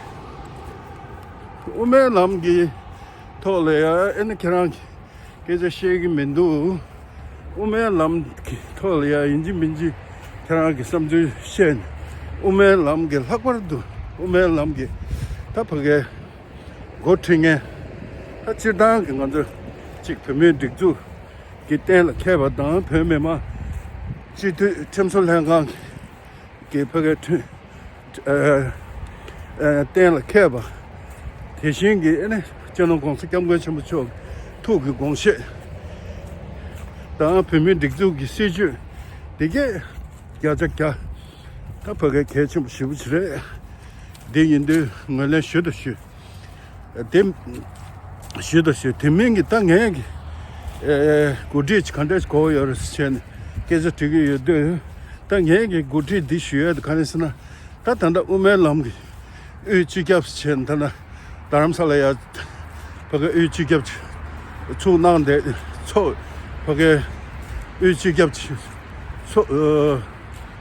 དབུ་མའི་ལམ་གྱི་ཐོག་ལ་ཡ་ཨེ་ནི་ཁྱེད་རང་གི་སྐད་ཆ་བཤད་ཀྱི་མི་འདུག་དབུ་མའི་ལམ་གྱི་ཐོག་ལ་ཡ་ཡིན་གཅིག་མིན་གཅིག་ཁྱེད་རང་གི་བསམ་ཚུལ་བཤད་ནས་དབུ་མའི་ལམ་གྱི་ལྷག་པར་དུ་དབུ་མའི་ལམ་གྱི་ད་ཕ་གའི་འགོ་ཁྲིད་མཁན་ད་སྤྱིར་བཏང་གི་ང་ཚོ་གཅིག་བོད་མིའི་སྒྲིག་འཛུགས་ཀྱི་གཏན་ལ་འཁེལ་བ་དང་བོད་མི་མང་སྤྱི་འཐུས་ཁྲིམས་བཟོ་ལྷན་ཁང་གི་ཕ་གའི་ཁྲིམས་ཨ་ཨ་གཏན་ལ་འཁེལ་བ། དེ་བཞིན་གྱི་ཨ་ནི་སྤྱི་ནོར་༸གོང་ས་༸སྐྱབས་མགོན་ཆེན་པོ་མཆོག་ཐུགས་ཀྱི་དགོངས་བཞེད་དང་བོད་མིའི་སྒྲིག་འཛུགས་ཀྱི་སྲིད་བྱུས་འདི་གས་བརྒྱ་ཆ་བརྒྱ་ད་ཕ་གའི་གལ་ཆེན་པོ་ཞེ་པོ་ཅིག་རེད། འདི་ཡིན་དུས་ངོས་ལེན་ཞུ་དང་ཞུ། དེ་ཞུས་དང་ཞུས། དེ་མིན་གྱི་ད་ངས་ཀྱི་ཨེ་འགོ་ཁྲིད་ག་འདྲས་གོ་ཡོད་རེད་ཟེར་བྱས་ནས་སྐད་ཆ་དྲི་གི་ཡོད་དུས། ད་ངས་ཀྱི་འགོ་ཁྲིད་འདི་ཞུ་ཡས་དེ་ག་རེ་ཟེར་ན། ད་ད་ལྟ་དབུ་མའི་ལམ་གྱི་དབུས་སྤྱི་ཁྱབ་ཟེར་བྱས་ནས། ད་ལྟ་རྡ་རམ་ས་ལ་ཡ་ཕ་གི་དབུས་སྤྱི་ཁྱབ་ཚུགས་གནང་བསྡད་ཚོགས། ཕ་གི་དབུས་སྤྱི་ཁྱབ་ཚོགས་ཨ་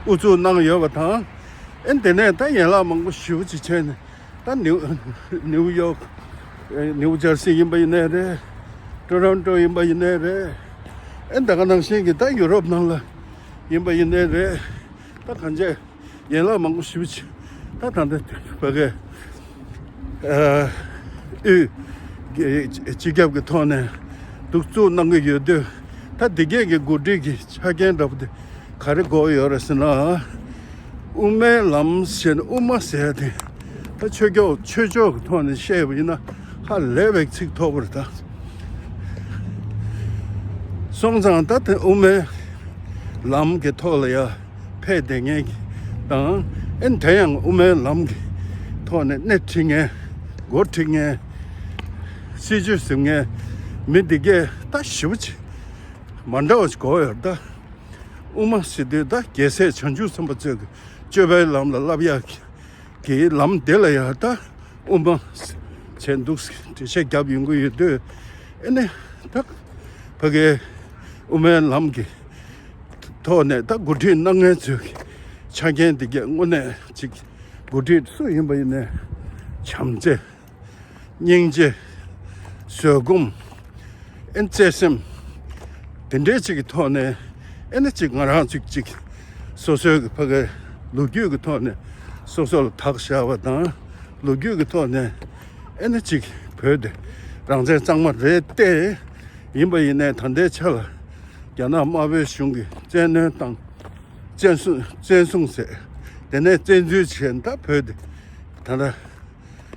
དབུ་འཛུགས་གནང་ཡོད་པ་དང་། ཨེ་དེ་ནས་ད་ཡན་ལག་མང་པོ་ཞེ་པོ་ཅིག་བྱས་ནས། ད་ནིའུ་ནིའུ་ཡོག་ཨེ་ནིའུ་ཇར་སི་ཡིན་པ་ཡིན་ནའི་རེད། ཊོ་རོན་ཊོ་ཡིན་པ་ཡིན་ནའི་རེད། ཨེ་ད་ག་ནང་བཞིན་གྱི་ད་ཡུ་རོབ་ནང་ལ་ཡིན་པ་ཡིན་ནའི་རེད། ད་གང་བྱས་ཡན་ལག་མང་པོ་ཞེ་པོ་ཅིག་ད་ད་ལྟ་ཕ་གི་ཨ་དབུས་སྤྱི་ཁྱབ་ཀྱི་ཐོག་ནས་འདུ་འཛོམས་གནང་གི་ཡོད་དུས། ད་འདི་གས་ཀྱི་འགོ་ཁྲིད་ཀྱི་ཆ་རྐྱེན་འདྲ་པོ་དེ་ག་རེ་དགོས་ཡོད་རེད་ཟེར་ན། དབུ་མའི་ལམ་ཟེར་ནས་དབུ་མ་ཟེར་དེ་ད་ཆོས་ཕྱོགས་ཆོས་ཕྱོགས་ཀྱི་ཐོག་ནས་བཤད་པ་ཡིན་ན་ཧ་ལས་པའི་ཚིག་མཐོ་པོ་རེད། ད་སོང་ཙང་ད་དེ་དབུ་མའི་ལམ་གྱི་ཐོག་ལ་ཡ་ཕེབས་བསྡད་མཁན་གྱི་དང་། ཨེ་དེ་ཡང་དབུ་མའི་ལམ་གྱི་ཐོག་ནས་སྣེ་ཁྲིད་མཁན། འགོ་ཁྲིད་མཁན། སྲིད་བྱུས་ཟིན་མཁན་མི་འདི་གས་ད་ཞེ་པོ་ཅིག་མ་འདྲ་བ་ཞིག་གོ་ཡོད་ད། དབུ་མ་ཟེར་དུས་ད་རྒྱལ་སྲས་བྱང་ཆུབ་སེམས་དཔའ་ཚོས་ཀྱི་སྤྱོད་པའི་ལམ་ལ་བསླབ་ཡག་གི་ལམ་དེ་ལ་ཡང་ད་དབུ་མ་བྱས་འདུག་འགྲེལ་བཤད་བརྒྱབ་ཡོང་གི་ཡོད་དུས། ཨེ་ནས་ད་ཕ་གིའི་དབུ་མའི་ལམ་གྱི་ཐོག་ནས་ད་འགོ་ཁྲིད་གནང་མཁན་ཚོའི་ཆ་རྐྱེན་དེ་གས་དངོས་གནས་ཅིག་འགོ་ཁྲིད་སུ་ཡིན་པ་ཡིན་ནའི་བྱམས་བརྩེ། སྙིང་རྗེ། བཟོད་སྒོམ། ཨེ་བརྩེ་སེམས། དེ་འདྲའི་ཅིག་གི་ཐོག་ནས་ཨེ་ནི་ཅིག་ང་རང་ཅིག་ཅིག་སོ་སོའི་གི་ཕ་གི་ལོ་རྒྱུས་ཀྱི་ཐོག་ནས་སོ་སོ་ལ་དག་བཞག་པ་དང་། ལོ་རྒྱུས་ཀྱི་ཐོག་ནས་ཨེ་ནི་ཅིག་བོད་དེ་རང་བཙན་གཙང་མ་རེད་དེ། ཡིན་པ་ཡིན་ནའི་ད་ལྟའི་ཆ་ལ་རྒྱ་ནག་དམར་པོའི་གཞུང་གིས་བཙན་གནོན་དང་བཙན་བཟུང་བཙན་བཟུང་ཟེར། དེ་ནས་བཙན་འཛུལ་བྱས་ད་བོད་དེ་ད་ལྟ་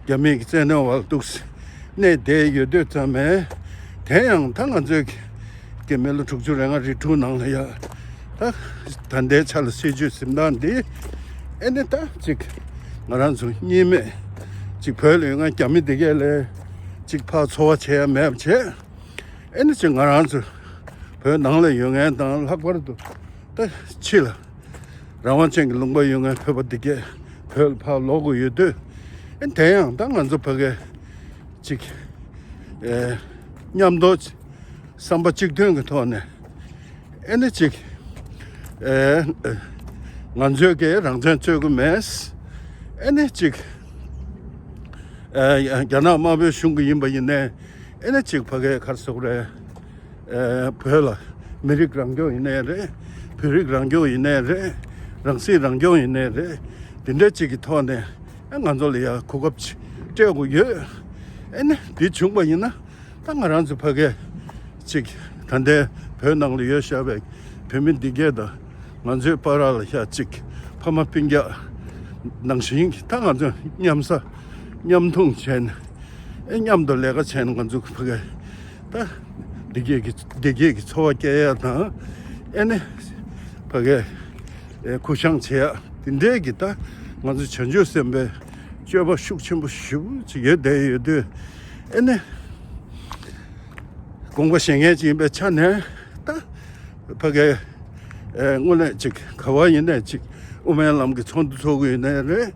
རྒྱ་མིའི་བཙན་གནོན་འོག་ཏུ་གནས་བསྡད་ཡོད་དུས་ཙམ་མེད། དེ་ཡང་ད་ང་ཚོའི་གི་མི་ལོ་དྲུག་ཅུ་རེ་ལྔ་རེ་དྲུག་ནང་ལ་ཡ། ད་ད་ལྟའི་ཆ་ལ་སྲིད་བྱུས་འཛིན་སྟངས་འདི་ཨེ་ནི་ད་ཅིག་ང་རང་ཚོ་གཉིས་མེད་ཅིག་བོད་ལ་ཡོད་ང་རྒྱ་མི་འདི་གས་ལས་ཅིག་ཕར་འཚོ་བ་བྱེད་ཡ་མེད་པ་བྱས། ཨེ་ནི་ཅིག་ང་རང་ཚོ་བོད་ནང་ལ་ཡོད་མཁན་དང་ལྷག་པར་དུ་ད་ཕྱི་ལ་རང་དབང་ཅན་གྱི་ལུང་པ་ཡོད་མཁན་བོད་པ་འདི་གས་བོད་ལ་ཕར་ལོག་དགོས་ཡོད་དུས། ཨེ་དེ་ཡང་ད་ང་ཚོ་ཕ་གིའི་ཅིག་ཨེ་མཉམ་དུ་བསམ་པ་གཅིག་མཐུན་གྱི་ཐོག་ནས་ཨེ་ནི་ཅིག་ཨེ་ང་ཚོས་ཀྱི་རང་བཙན་རྩོད་ཀྱི་མེད། ཨེ་ནི་ཅིག་ཨེ་རྒྱ་ནག་དམར་པོའི་གཞུང་གི་ཡིན་པ་ཡིན་ནའི་ཨེ་ནི་ཅིག་ཕ་གིའི་ག་རེ་ཟེར་དགོས་རེད། ཨེ་བོད་ལ་མི་རིགས་རང་སྐྱོང་ཡིན་ནའི་རེད། བོད་རིགས་རང་སྐྱོང་ཡིན་ནའི་རེད། རང་སྲིད་རང་སྐྱོང་ཡིན་ནའི་རེད། དེ་འདྲ་ཅིག་གི་ཐོག་ནས་ཨེ་ང་ཚོ་ལ་ཡ་གོ་སྐབས་ཅིག་སྤྲད་དགོས་ཡོད། ཨེ་ནི་དེ་བྱུང་བ་ཡིན་ན་ད་ང་རང་ཚོ་ཕ་གིའི་ཅིག་ད་ལྟའི་བོད་ནང་ལ་ཡོད་བཞག་པའི་བོད་མི་འདི་གས་དང་ང་ཚོའི་བར་ལ་ཡ་ཅིག་ཕ་མ་སྤུན་ཀྱག་ནང་བཞིན་གྱི་ད་ང་ཚོ་མཉམ་ཟ་མཉམ་འཐུང་བྱས་ནས་ཨེ་མཉམ་དུ་ལས་ཀ་བྱས་ནས་ང་ཚོ་ཕ་གིའི་ད་བདེ་སྐྱིད་ཀྱི་བདེ་སྐྱིད་ཀྱི་འཚོ་བ་སྐྱེལ་ཡ་དང་། ཨེ་ནི་ཕ་གིའི་ཨེ་ཁུ་བྱང་བྱེད་ཡ་དེ་འདྲའི་གི་ད་ང་ཚོ་བྱང་ཆུབ་སེམས་དཔའི་སྤྱོད་པ་ཤུགས་ཆེན་པོ་ཞེ་པོ་ཅིག་ཡོད་བསྡད་ཡོད་དུས། ཨེ་ནི་དགོངས་པ་བཞེས་མཁན་ཅིག་ཡིན་པའི་ཆ་ནས་ད་ཕ་གིའི་ཨེ་དངོས་གནས་ཅིག་ག་བ་ཡིན་ནའི་ཅིག་དབུ་མའི་ལམ་གྱི་ཚོགས་འདུ་ཚོགས་ཀྱི་ཡིན་ནའི་རེད།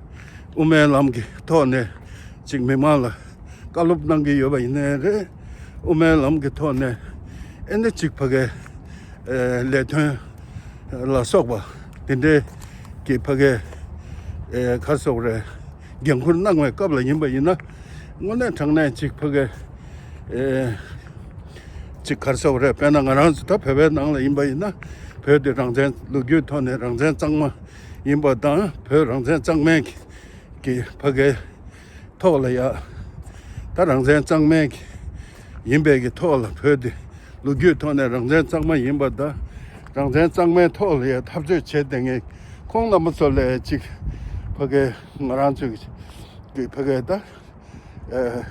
དབུ་མའི་ལམ་གྱི་ཐོག་ནས་ཅིག་མི་མང་ལ་བཀའ་སློབ་གནང་གི་ཡོད་པ་ཡིན་ནའི་རེད། དབུ་མའི་ལམ་གྱི་ཐོག་ནས་ཨེ་ནི་ཅིག་ཕ་གིའི་ཨེ་ལས་དོན་ལ་སོགས་པ་དེ་འདྲའི་གི་ཕ་གིའི་ཨེ་ག་རེ་ཟེར་དགོས་རེད། འགན་འཁུར་གནང་བའི་སྐབས་ལ་ཡིན་པ་ཡིན་ན། དངོས་གནས་དྲང་གནས་ཅིག་ཕ་གིའི་ཨེ་ཅིག་ག་རེ་ཟེར་དགོས་རེད། དཔེར་ན་ང་རང་ཚོ་ད་བོད་པའི་ནང་ལ་ཡིན་པ་ཡིན་ན། བོད་དེ་རང་བཙན་ལོ་རྒྱུས་ཐོག་ནས་རང་བཙན་གཙང་མ་ཡིན་པ་དང་། བོད་རང་བཙན་གཙང་མའི་གི་ཕ་གིའི་ཐོག་ལ་ཡ་ད་རང་བཙན་གཙང་མའི་གི་ཡིན་པའི་གི་ཐོག་ལ། བོད་དེ་ལོ་རྒྱུས་ཐོག་ནས་རང་བཙན་གཙང་མ་ཡིན་པ་དང་། རང་བཙན་གཙང་མའི་ཐོག་ལ་ཡ་འཐབ་རྩོད་བྱེད་བསྡད་མཁན་ཁོང་རྣམ་པ་ཚོ་ལ་ཅིག་ཕ་གིའི་ང་རང་ཚོའི་གི་ཕ་གིའི་ད་ཨེ་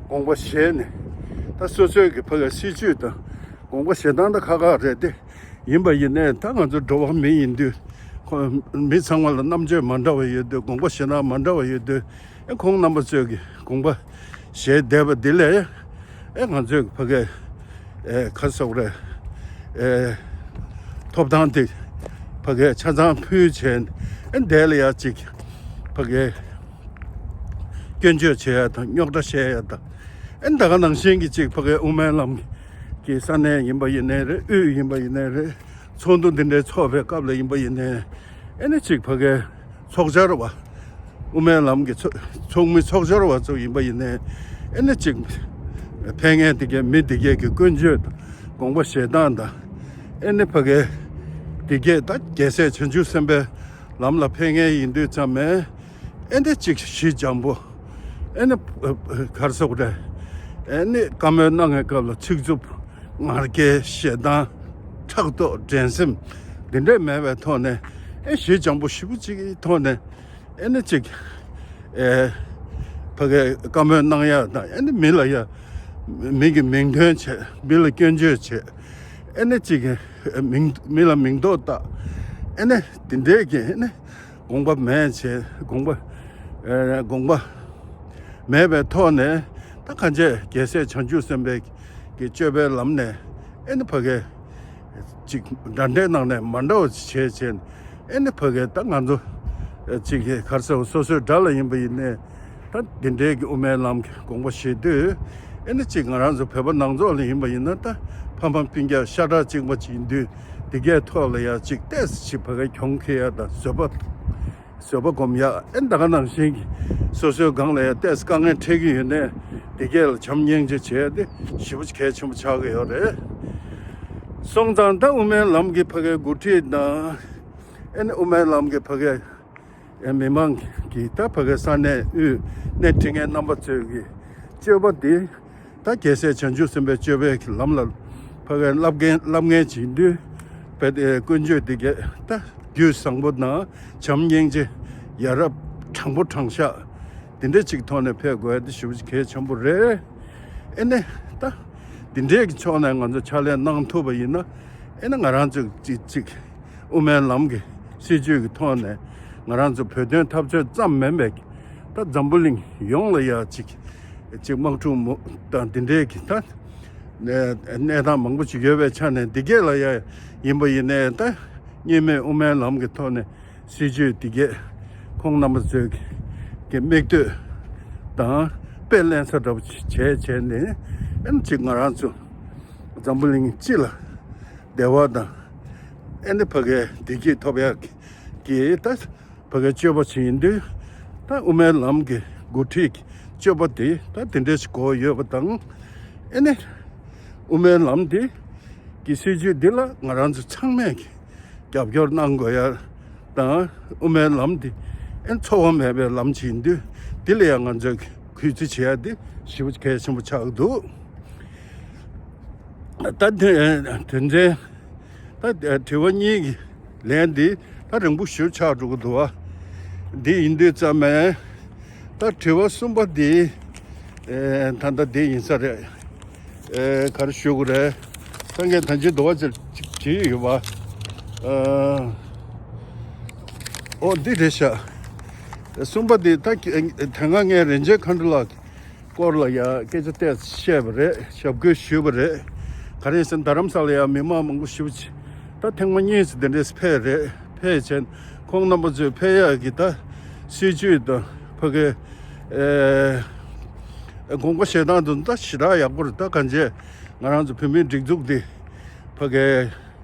དགོངས་པ་བཞེས་ནས། ད་སོ་སོའི་གི་ཕ་གིའི་སྲིད་བྱུས་དང་དགོངས་པ་བཞེས་སྟངས་ད་ཁག་ཁག་རེད་དེ། ཡིན་པ་ཡིན་ནའི་ད་ང་ཚོ་འགྲོ་བ་མི་ཡིན་དུས། ཁོ་མི་ཚང་མ་ལ་རྣམ་དཔྱོད་མ་འདྲ་བ་ཡོད་དུས། དགོངས་པ་བཞེས་སྟངས་མ་འདྲ་བ་ཡོད་དུས། ཨེ་ཁོང་རྣམ་པ་ཚོས་ཀྱི་དགོངས་པ་ བཞེས་བསྡད་པ་འདི་ལས་ཨེ་ང་ཚོས་ཕ་གི་ཨེ་ག་རེ་ཟེར་དགོས་རེད། ཨེ་ཐོབ་ཐང་དེ་ཕ་གི་ཆ་ཚང་ཕུལ་བྱས་ཨེ་འདི་ལ་ཡ་ཅིག་ཕ་གི་སྐྱོན་བརྗོད་བྱེད་ཡ་དང་རྙོག་དྲ་བཤད་ཡ་དང་ཨེ་ད་ག་ནང་བཞིན་གྱི་ཅིག་ཕ་གི་དབུ་མའི་ལམ་གྱི་ས་གནས་ཡིན་པ་ཡིན་ནའི་རེད། དབུས་ཡིན་པ་ཡིན་ནའི་རེད། ཚོགས་འདུ་འདི་འདྲའི་ཚོགས་པའི་སྐབས་ལ་ཡིན་པ་ཡིན་ནའི་ཨེ་ནི་ཅིག་ཕ་གི་ཚོགས་བཅར་བ། དབུ་མའི་ལམ་གྱི་ཚོ་ཚོགས་མི་ཚོགས་བཅར་བ་ཚོ་ཡིན་པ་ཡིན་ནའི་ཨེ་ནི་ཅིག་ཕེབས་མཁན་དེ་གའི་མི་དེ་གའི་གི་ཀུན་སྤྱོད་དང་དགོངས་པ་བཞེས་སྟངས་དང་ཨེ་ནི་ཕ་གི་དེ་གའི་ད་རྒྱལ་སྲས་བྱང་ཆུབ་སེམས་དཔའི་ལམ་ལ་ཕེབས་མཁན་ཡིན་དུས་ཙམ་མེ་ཨེ་ནི་ཅིག་ཞི་འཇམ་པོ་ཨེ་ནི་ག་རེ་ཟེར་དགོས་རེད། ཨེ་ནི་བཀའ་མོལ་གནང་བའི་སྐབས་ལ་ཚིག་རྩུབ་ངར་སྐད་ཞེ་སྡང་ཕྲག་དོག་འགྲན་སེམས་འདི་འདྲས་མེད་པའི་ཐོག་ནས་ཨེ་ཞི་འཇམ་པོ་ཞེ་པོ་ཅིག་གི་ཐོག་ནས་ཨེ་ནི་ཅིག་ཨེ་ཕ་གིའི་བཀའ་མོལ་གནང་ཡ་དང་ཨེ་ནི་མི་ལ་ཡ་མི་གི་མིང་འདོན་བྱེད། མི་ལ་སྐྱོན་བརྗོད་བྱེད། ཨེ་ནི་ཅིག་མིང་མི་ལ་མིང་འདོགས་བཏགས། ཨེ་ནི་འདི་འདྲས་ཀྱི་ཨེ་ནི་དགོངས་པ་མེད་བྱས་དགོངས་པ་ཨེ་དགོངས་པ་མེད་པའི་ཐོག་ནས་ད་གང་བྱས་རྒྱལ་སྲས་བྱང་ཆུབ་སེམས་དཔའི་གི་སྤྱོད་པའི་ལམ་ནས་ཨེ་ནི་ཕ་གི་ཅིག་འདྲ་འདྲའི་ནང་ནས་མ་འདྲ་བ་ཅིག་བྱས་བྱས་ཨེ་ནི་ཕ་གི་ད་ང་ཚོ་ཅིག་གི་ག་རེ་ཟེར་སོ་སོའི་དགྲ་ལ་ཡིན་པ་ཡིན་ནའི་ད་འདི་འདྲའི་གི་དབུ་མའི་ལམ་གྱི་དགོངས་པ་བཞེས་དུས་ཨེ་ནི་ཅིག་ང་རང་ཚོ་བོད་པ་ནང་ཚོགས་ལ་ཡིན་པ་ཡིན་ན་ད་ཕམ་ཕམ་སྤུན་ཀྱག་ཤ་ཁྲག་གཅིག་པ་ཅིག་ཡིན་དུས་འདི་གའི་ཐོག་ལ་ཡ་ཅིག་ཏོག་ཙམ་ཅིག་ཕ་གི་གྱོང་ཁེ་ཡ་དང་བཟོད་པ། བཟོད་པ་སྒོམ་ཡག་ཨེ་ད་ག་ནང་བཞིན་གྱི་སོ་སོའི་སྒང་ལ་ཡང་ཏོག་ཙམ་དཀའ་ངལ་འཕྲད་ཀྱི་ཡོད་ནས་དེ་གས་ལ་བྱམས་སྙིང་རྗེ་བྱས་ཏེ་ཞེ་པོ་གལ་ཆེན་པོ་ཆགས་ཀྱི་ཡོད་རེད། སོང་ཙང་ད་དབུ་མའི་ལམ་གྱི་ཕ་གའི་འགོ་ཁྲིད་དང་ཨེ་ནི་དབུ་མའི་ལམ་གྱི་ཕ་གའི་མི་མང་གི་ད་ཕ་གའི་ས་གནས་དབུས་སྣེ་ཁྲིད་མཁན་རྣམ་པ་ཚོས་ཀྱི་སྤྱོད་པ་འདི། ད་རྒྱལ་སྲས་བྱང་ཆུབ་སེམས་དཔའི་སྤྱོད་པའི་ལམ་ལ་ཕ་གིར་བསླབ་མཁན་བསླབ་མཁན་བྱེད་དུས་དཔེ་དེ་ཀུན་སྤྱོད་དེ་གས་ད་རྒྱུད་བཟང་པོ་དང་བྱམས་སྙིང་རྗེ་ཡ་རབས་དྲང་པོ་དྲང་བཞག་དེ་འདྲ་ཅིག་ཐོག་ནས་ཕེབས་དགོས་ཡ་དེ་ཞེ་པོ་ཅིག་གལ་ཆེན་པོ་རེད། ཨེ་ནས་ད་དེ་འདྲའི་གི་ཕྱོགས་ནས་ང་ཚོ་ཕྱག་ལས་གནང་ཐུབ་པ་ཡིན་ན་ཨེ་ནས་ང་རང་ཚོ་ཅིག་ཅིག་དབུ་མའི་ལམ་གྱི་སྲིད་བྱུས་ཀྱི་ཐོག་ནས་ང་རང་ཚོ་བོད་དོན་འཐབ་རྩོད་ཙམ་མིན་པའི་ད་འཛམ་བུ་གླིང་ཡོངས་ལ་ཡ་ཅིག་ཅིག་དམག་འཁྲུག་མུ་དང་དེ་འདྲའི་གི་ད་གནས་སྟངས་མང་པོ་ཅིག་ཡོད་པའི་ཆ་ནས་འདི་གས་ལ་ཡ་ཡིན་པ་ཡིན་ནའི་ད་གཉིས་སྨན་དབུ་མའི་ལམ་གྱི་ཐོག་ནས་སྲིད་བྱུས་འདི་གས་ཁོང་རྣམ་པ་ཚོའི་གི་མིག་ལྟོས་དང་དཔེ་ལེན་ས་འདྲ་པོ་ཅིག་བྱས་བྱས་ནས་ཨེ་ནས་ཅིག་ང་རང་ཚོ་འཛམ་བུ་གླིང་སྤྱི་ལ་བདེ་བ་དང་ཨེ་ནི་ཕ་གའི་བདེ་སྐྱིད་ཐོབ་ཡག་གི་ད་ཕ་གའི་སྤྱོད་པ་ཞིག་ཡིན་དུས་ད་དབུ་མའི་ལམ་གྱི་འགོ་ཁྲིད་ཀྱི་སྤྱོད་པ་དེ་ད་དེ་འདྲ་ཞིག་གོ་ཡོད་པ་དང་ཨེ་ནི་དབུ་མའི་ལམ་དེ་གི་སྲིད་བྱུས་འདི་ལ་ང་རང་ཚོ་ཚང་མས་ཀྱི་རྒྱབ་སྐྱོར་གནང་དགོས་ཡ་དང་དབུ་མའི་ལམ་དེ་ཨེ་འཚེ་བ་མེད་པའི་ལམ་ཞིག་ཡིན་དུས་དེ་ལ་ཡང་ང་ཚོས་གུས་བརྩི་བྱེད་ཡ་དེ་ཞེ་པོ་གལ་ཆེན་པོ་ཆགས་འདུག་ད་དེ་དོན་ཚན་ད་དྲི་བ་གཉིས་ཀྱི་ལན་འདི་ད་རིང་པོ་ཞེ་པོ་ཆགས་འགྲོ་གི་འདུག་བ། འདི་ཡིན་དུས་ཙམ་མེ། ད་དྲི་བ་གསུམ་པ་འདི་ད་ལྟ་འདི་ཡིན་ས་རེད། ག་རེ་ཞུ་དགོས་རེད། ད་ངས་ད་ཅི་འདུག་བ་ཅིག་བྲིས་ཡོད་པ། ཨོ་འདི་རེད་ཤག་གསུམ་པ་འདི་ད་དེ་སྔ་ངས་རིན་ཆེན་མཁའ་འགྲོ་ལགས་སྐོར་ལ་ཡ་སྐད་ཆ་ཏོག་ཙམ་བཤད་པ་རེད། ཞབས་སྐུལ་ཞུས་པ་རེད། ག་རེ་ཟེར་ན་རྡ་རམ་ས་ལ་ཡ་མི་མང་མང་པོ་ཞེ་པོ་ཅིག་ད་ཐེངས་མ་གཉིས་སུ་དེ་འདྲས་ཕེབས་རེད། ཕེབས་བྱས་ཁོང་རྣམ་པ་ཚོས་ཕེབས་ཡག་གི་ད་སྲིད་བྱུས་དང་ཕ་གི་དགོངས་པ་བཞེས་སྟངས་དུ་ད་ཞེ་དྲག་ཡག་པོ་རེད། ད་གང་བྱས་ང་རང་ཚོ་བོད་མིའི་སྒྲིག་འཛུགས་འདི་ཕ་གི་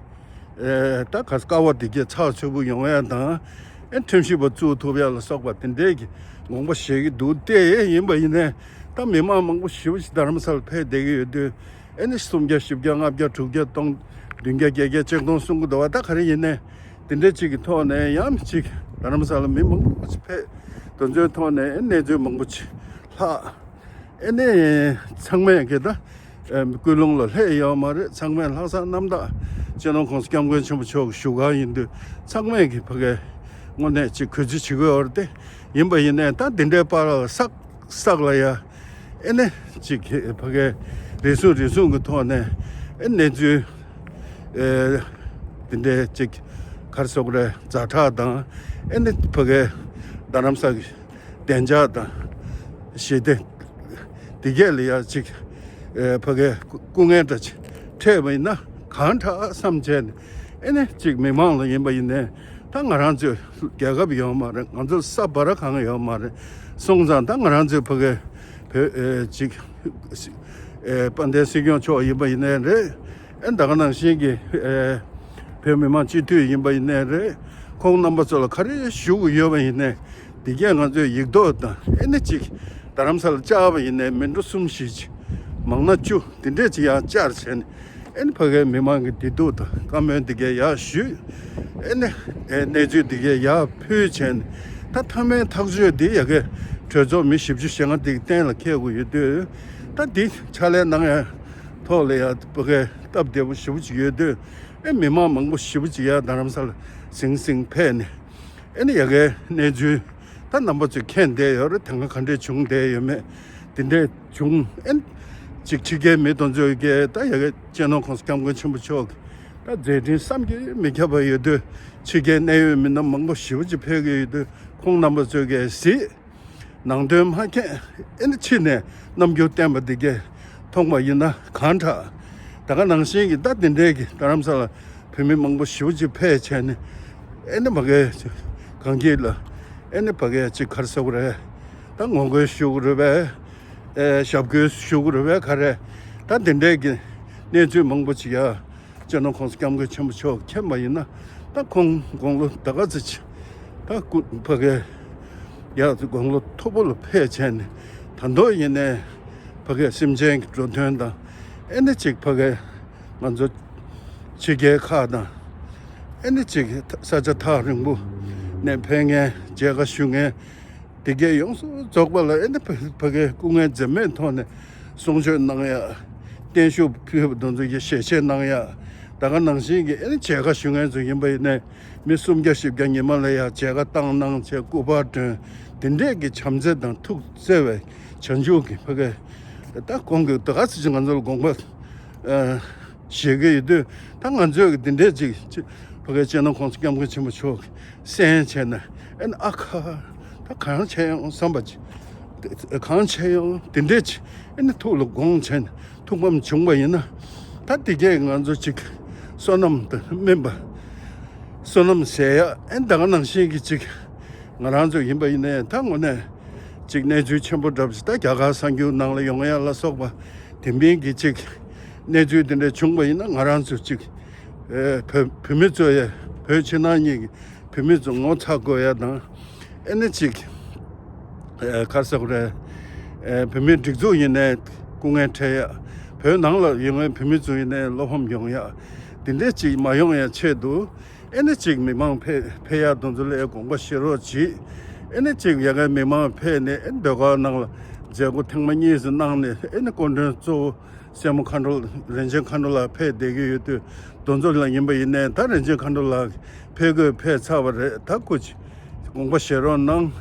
ད་ག་ཀ་བ་དེ་གས་ཚགས་ཚུད་པོ་ཡོང་ཡ་དང་ཨེ་ཁྲིམས་ཞིབ་པ་བཙུགས་ཐུབ་ཡ་ལ་སོགས་པ་དེ་འདྲའི་གི་དགོངས་པ་བཞེས་ཀྱི་འདུག་སྟེ་ཡིན་པ་ཡིན་ནའི་ད་མི་མང་མང་པོ་ཞེ་པོ་ཞིག་རྡ་རམ་ས་ལ་ཕེབས་བསྡད་ཀྱི་ཡོད་དུས་ཨེ་ནི་སུམ་བརྒྱ་བཞི་བརྒྱ་ལྔ་བརྒྱ་དྲུག་བརྒྱ་སྟོང་བདུན་བརྒྱ་བརྒྱད་བརྒྱ་ཆིག་སྟོང་གསུང་གི་འདུག་བ། ད་ག་རེ་ཡིན་ནའི་དེ་འདྲའི་ཅིག་གི་ཐོག་ནས་ཡང་ཅིག་རྡ་རམ་ས་ལ་མི་མང་པོ་ཞིག་ཕེབས་དེ་ཚོའི་ཐོག་ནས་ཨེ་གནས་ཚུལ་མང་པོ་ཞིག་ལྷག་ཨེ་ནས་ཚང་མས་ཀྱི་ད་ཀུན་སློང་ལ་ལྷད་ཡོད་མ་རེད། ཚང་མས་ལྷག་བསམ་རྣམ་དག་སྤྱི་ནོར་༸གོང་ས་༸སྐྱབས་མགོན་ཆེན་པོ་མཆོག་གི་བཞུགས་སྒར་ཡིན་དུས་ཚང་མས་ཀྱི་ཕ་གའི་དངོས་གནས་ཅིག་གུས་བརྩི་བྱེད་དགོས་པ་རེད་དེ། ཡིན་པ་ཡིན་ནའི་ད་འདི་འདྲའི་པར་ལ་བསགས་བསགས་ལ་ཡ་ཨེ་ནས་ཅིག་ཕ་གའི་རེ་ཟུང་རེ་ཟུང་གི་ཐོག་ནས་ཨེ་གནས་ཚུལ་ཨེ་འདི་འདྲའི་ཅིག་ག་རེ་ཟེར་དགོས་རེད། ཛ་དྲག་དང་ཨེ་ནས་ཕ་གའི་རྡ་རམ་ས་གི་བདེ་འཇགས་དང་ཞི་བདེ་དེ་ དེ་གས་ལ་ཡ་ཅིག་ཨེ་ཕ་གའི་སྐུ་ངལ་འདྲ་ཅིག་འཕྲད་པ་ཡིན་ན་གང་དྲག་བསམ་བྱས་ནས། ཨེ་ནས་ཅིག་མི་མང་ལ་ཡིན་པ་ཡིན་ནས། ད་ང་རང་ཚོའི་རྒྱལ་ཁབ་ཡོད་མ་རེད། ང་ཚོ་ས་བར་གང་ཡོད་མ་རེད། སོང་ཙང་ད་ང་རང་ཚོའི་ཕ་གའི་བོད་ཨེ་ཅིག་ཨེ་དཔལ་ལྡན་སྲིད་སྐྱོང་མཆོག་ཡིན་པ་ཡིན་ནའི་རེད། ཨེ་ད་ག་ནང་བཞིན་གྱི་ཨེ་བོད་མི་མང་སྤྱི་འཐུས་ཡིན་པ་ཡིན་ནའི་རེད། ཁོང་རྣམ་པ་ཚོ་ལ་ག་རེ་ཞུ་དགོས་ཡོད་པ་ཡིན་ནའི། དེ་གས་ང་ཚོས་ཡིག་ཐོག་དང་། ཨེ་ནི་ཅིག་རྡ་རམ་ས་ལ་བཅར་བ་ཡིན་ནའི་མི་འགྲོ་གསུམ་བཞི་ཅིག་མང་ན་བཅུ་དེ་འདྲས་ཅིག་ཡར་བཅར་བྱས་ནས། ཨེ་ནི་ཕ་གའི་མི་མང་གི་བདེ་སྡུག་དང་བཀའ་མོལ་དེ་གས་ཡར་ཞུས། ཨེ་ནི་ཨེ་གནས་ཚུལ་དེ་གས་ཡར་ཕུལ་བྱས་ནས། ད་མཐའ་མའི་ཐག་གཅོད་དེ་ཡ་གའི་གྲོས་ཚོགས་མི་བཞི་བཅུ་ཞེ་ལྔ་དེ་གི་གཏན་ལ་འཁེལ་དགོས་ཡོད་དུས། ད་འདི་ཕྱག་ལས་གནང་ཡ་ཐོག་ལ་ཡ་ཕ་གའི་སྟབས་བདེ་པོ་ཞེ་པོ་ཅིག་ཡོད་དུས། ཨེ་མི་མང་མང་པོ་ཞེ་པོ་ཅིག་ཡར་རྡ་རམ་ས་ལ་ཟིང་ཟིང་ཕེབས་ནས། ཨེ་ནི་ཡ་གའི་གནས་ཚུལ་ད་རྣམ་པ་ཚོས་མཁྱེན་བསྡད་ཡོད་རེད། དེ་སྔ་ག་འདྲས་བྱུང་བསྡད་ཡོད་མེད། དེ་འདྲས་བྱུང་། ཨེ་ནི་ཅིག་ཕྱི་རྒྱལ་མི་དེ་ཚོ་གིས་ད་ཡ་གའི་སྤྱི་ནོར་༸གོང་ས་༸སྐྱབས་མགོན་ཆེན་པོ་མཆོག་གི་ད་མཛད་འཕྲིན་བསམ་གྱིས་མི་ཁྱབ་པ་ཡོད་དུས། ཕྱི་རྒྱལ་གནད་ཡོད་མི་སྣ་མང་པོ་ཞེ་པོ་ཅིག་ཕེབས་ཀྱི་ཡོད་དུས། ཁོང་རྣམ་པ་ཚོས་གལ་སྲིད་ནང་དོན་མ་མཁྱེན། ཨེ་ནི་ཕྱི་ནས་རྣམ་འགྱུར་བསྟན་པ་འདི་གས་མཐོང་པ་ཡིན་ན་གང་དྲག་ད་ག་ནང་བཞིན་གྱི་ད་འདི་འདྲའི་གི་རྡ་རམ་ས་ལ་བོད་མི་མང་པོ་ཞེ་པོ་ཅིག་ཕེབས་བྱས་ནས། ཨེ་ནི་ཕ་གའི་གངས་སྐྱིད་ལ་ཨེ་ནི་ཕ་གའི་ཅིག་ག་རེ་ཟེར་དགོས་རེད། ད་ངོ་རྒོལ་ཞུ་དགོས་རེད་པས། ཨེ་ཞབས་སྐུལ་ཞུ་དགོས་རེད་པས། ག་རེ་ད་འདི་འདྲའི་གི་གནས་ཚུལ་མང་པོ་ཅིག་ཡ། སྤྱི་ནོར་༸གོང་ས་༸སྐྱབས་མགོན་ཆེན་པོ་མཆོག་མཁྱེན་པ་ཡིན་ན། ད་ཁོང་དགུང་ལོ་ད་ག་ཚོད་ཅིག་ད་སྐུ་ཕ་གའི་ཡ་དགུང་ལོ་མཐོ་པོ་ལ་ཕེབས་བྱས་ནས། ད་དུང་ཡིན་ནའི་ཕ་གའི་སེམས་ཅན་གྱི་འགྲོ་དོན་དང་། ཨེ་ནི་ཅིག་ཕ་གའི་ང་ཚོ་ཕྱི་རྒྱལ་ཁག་དང་། ཨེ་ནི་ཅིག་ས་ཆ་ཐག་རིང་པོ་ནས་ཕེབས་མཁན་མཇལ་ཁ་ཞུ་མཁན་དེ་གས་ཡོངས་སུ་རྫོགས་པ་ལ། ཨེ་ནི་ཕ་ཕ་གའི་སྐུ་ངལ་འཛེམས་མེད་ཐོག་ནས་གསུང་ཆོས་གནང་ཡ། བརྟན་བཞུགས་ཕུལ་བ་དེ་ཚོ་གི་ཞལ་བཞེས་གནང་ཡ། ད་ག་ནང་བཞིན་གྱི་ཨེ་ནི་མཇལ་ཁ་ཞུ་མཁན་ཚོ་ཡིན་པ་ཡིན་ནའི་མི་སུམ་བརྒྱ་བཞི་བརྒྱ་ཉི་མ་ལ་ཡ་མཇལ་ཁ་བཏང་གནང་བྱས། སྐུ་པར་སྒྲོན། དེ་འདྲས་ཀྱི་བྱམས་བརྩེ་དང་ཐུགས་བརྩེ་བའི་བྱང་ཆུབ་ཀྱི་ཕ་གའི་ད་ཁོང་གི་ད་ག་ཚོད་ཅིག་ང་ཚོ་ལ་དགོངས་པ་ཨ་བཞེས་ཀྱི་ཡོད་དུས། ད་ང་ཚོས་ཀྱི་འདི་འདྲས་ཅིག་ཅིག་ཕ་གའི་སྤྱི་ནོར་༸གོང་ས་༸སྐྱབས་མགོན་ཆེན་པོ་མཆོག་གི་གསན་བྱས་ན། ཨེ་ནི་ཨ་ཁ། ད་གང་བྱས་ཡོང་བསམ་པ་ཅིག་གང་བྱས་ཡོང་དེ་འདྲས་ཅིག་ཨེ་ནི་ཐུགས་ལ་དགོངས་བྱས་ནས་ཐུགས་ཕམ་བྱུང་བ་ཡིན་ན། ད་དེ་གས་ང་ཚོ་ཅིག་བསོད་ནམས་དང་སྨིན་པ། བསོད་ནམས་ཟེར་ཡ། ཨེ་ནི་ད་ག་ནང་བཞིན་གྱི་ཅིག་ང་རང་ཚོ་ཡིན་པ་ཡིན་ནའི། ད་དངོས་གནས་ཅིག་གནས་ཚུལ་ཆེན་པོ་འདྲ་པོ་ཞིག་ད་རྒྱ་གར་གསར་འགྱུར་ནང་ལ་ཡོང་ཡ་ལ་སོགས་པ། དེ་མིན་གྱི་ཅིག་གནས་ཚུལ་དེ་འདྲ་བྱུང་བ་ཡིན་ན། ང་རང་ཚོ་ཅིག་ཨེ་བོད་བོད་མི་ཚོ་ཡ། བོད་ཕྱི་ནང་གཉིས་ཀྱི་བོད་མི་ཚོ་ངོ་ཚ་དགོས་ཡ་དང་། ཨེ་ནི་ཅིག་ཨེ་ག་རེ་ཟེར་དགོས་རེད། ཨེ་བོད་མིའི་སྒྲིག་འཛུགས་ཡིན་ནའི་སྐུ་ངལ་འཕྲད་ཡ། བོད་ནང་ལ་ཡོད་མཁན་བོད་མི་ཚོ་ཡིན་ནའི་བློ་ཕམ་ཡོང་ཡ། དེ་འདྲས་ཅིག་མ་ཡོང་ཡ་ཆེད་དུ། ཨེ་ནི་ཅིག་མི་མང་ཕེ་ཕེབས་ཡག་དེ་ཚོ་ལ་དགོངས་པ་བཞེས་རོགས་གྱིས། ཨེ་ནི་ཅིག་ཡ་གའི་མི་མང་ཕེབས་ནས། ཨེ་ནི་ཟློས་གར་ནང་ལ་མཛད་སྒོ་ཐེངས་མ་གཉིས་ཙམ་གནང་ནས། ཨེ་ནི་སྐུ་མགྲོན་གཙོ་བོ་སྲས་མོ་མཁའ་འགྲོ། རིན་ཆེན་མཁའ་འགྲོ་ལགས་ཕེབས་བསྡད་ཀྱི་ཡོད་དུས། དེ་ཚོ་ལ་ཡིན་པ་ཡིན་ནའི། ད་རིན་ཆེན་མཁའ་འགྲོ་ལགས་ཕེབས་དགོས་ཕེབས་ཚར་བ་རེད། ད་སྐུ་མཁྱེན་དགོངས་པ་བཞེས་རོགས་གནང་།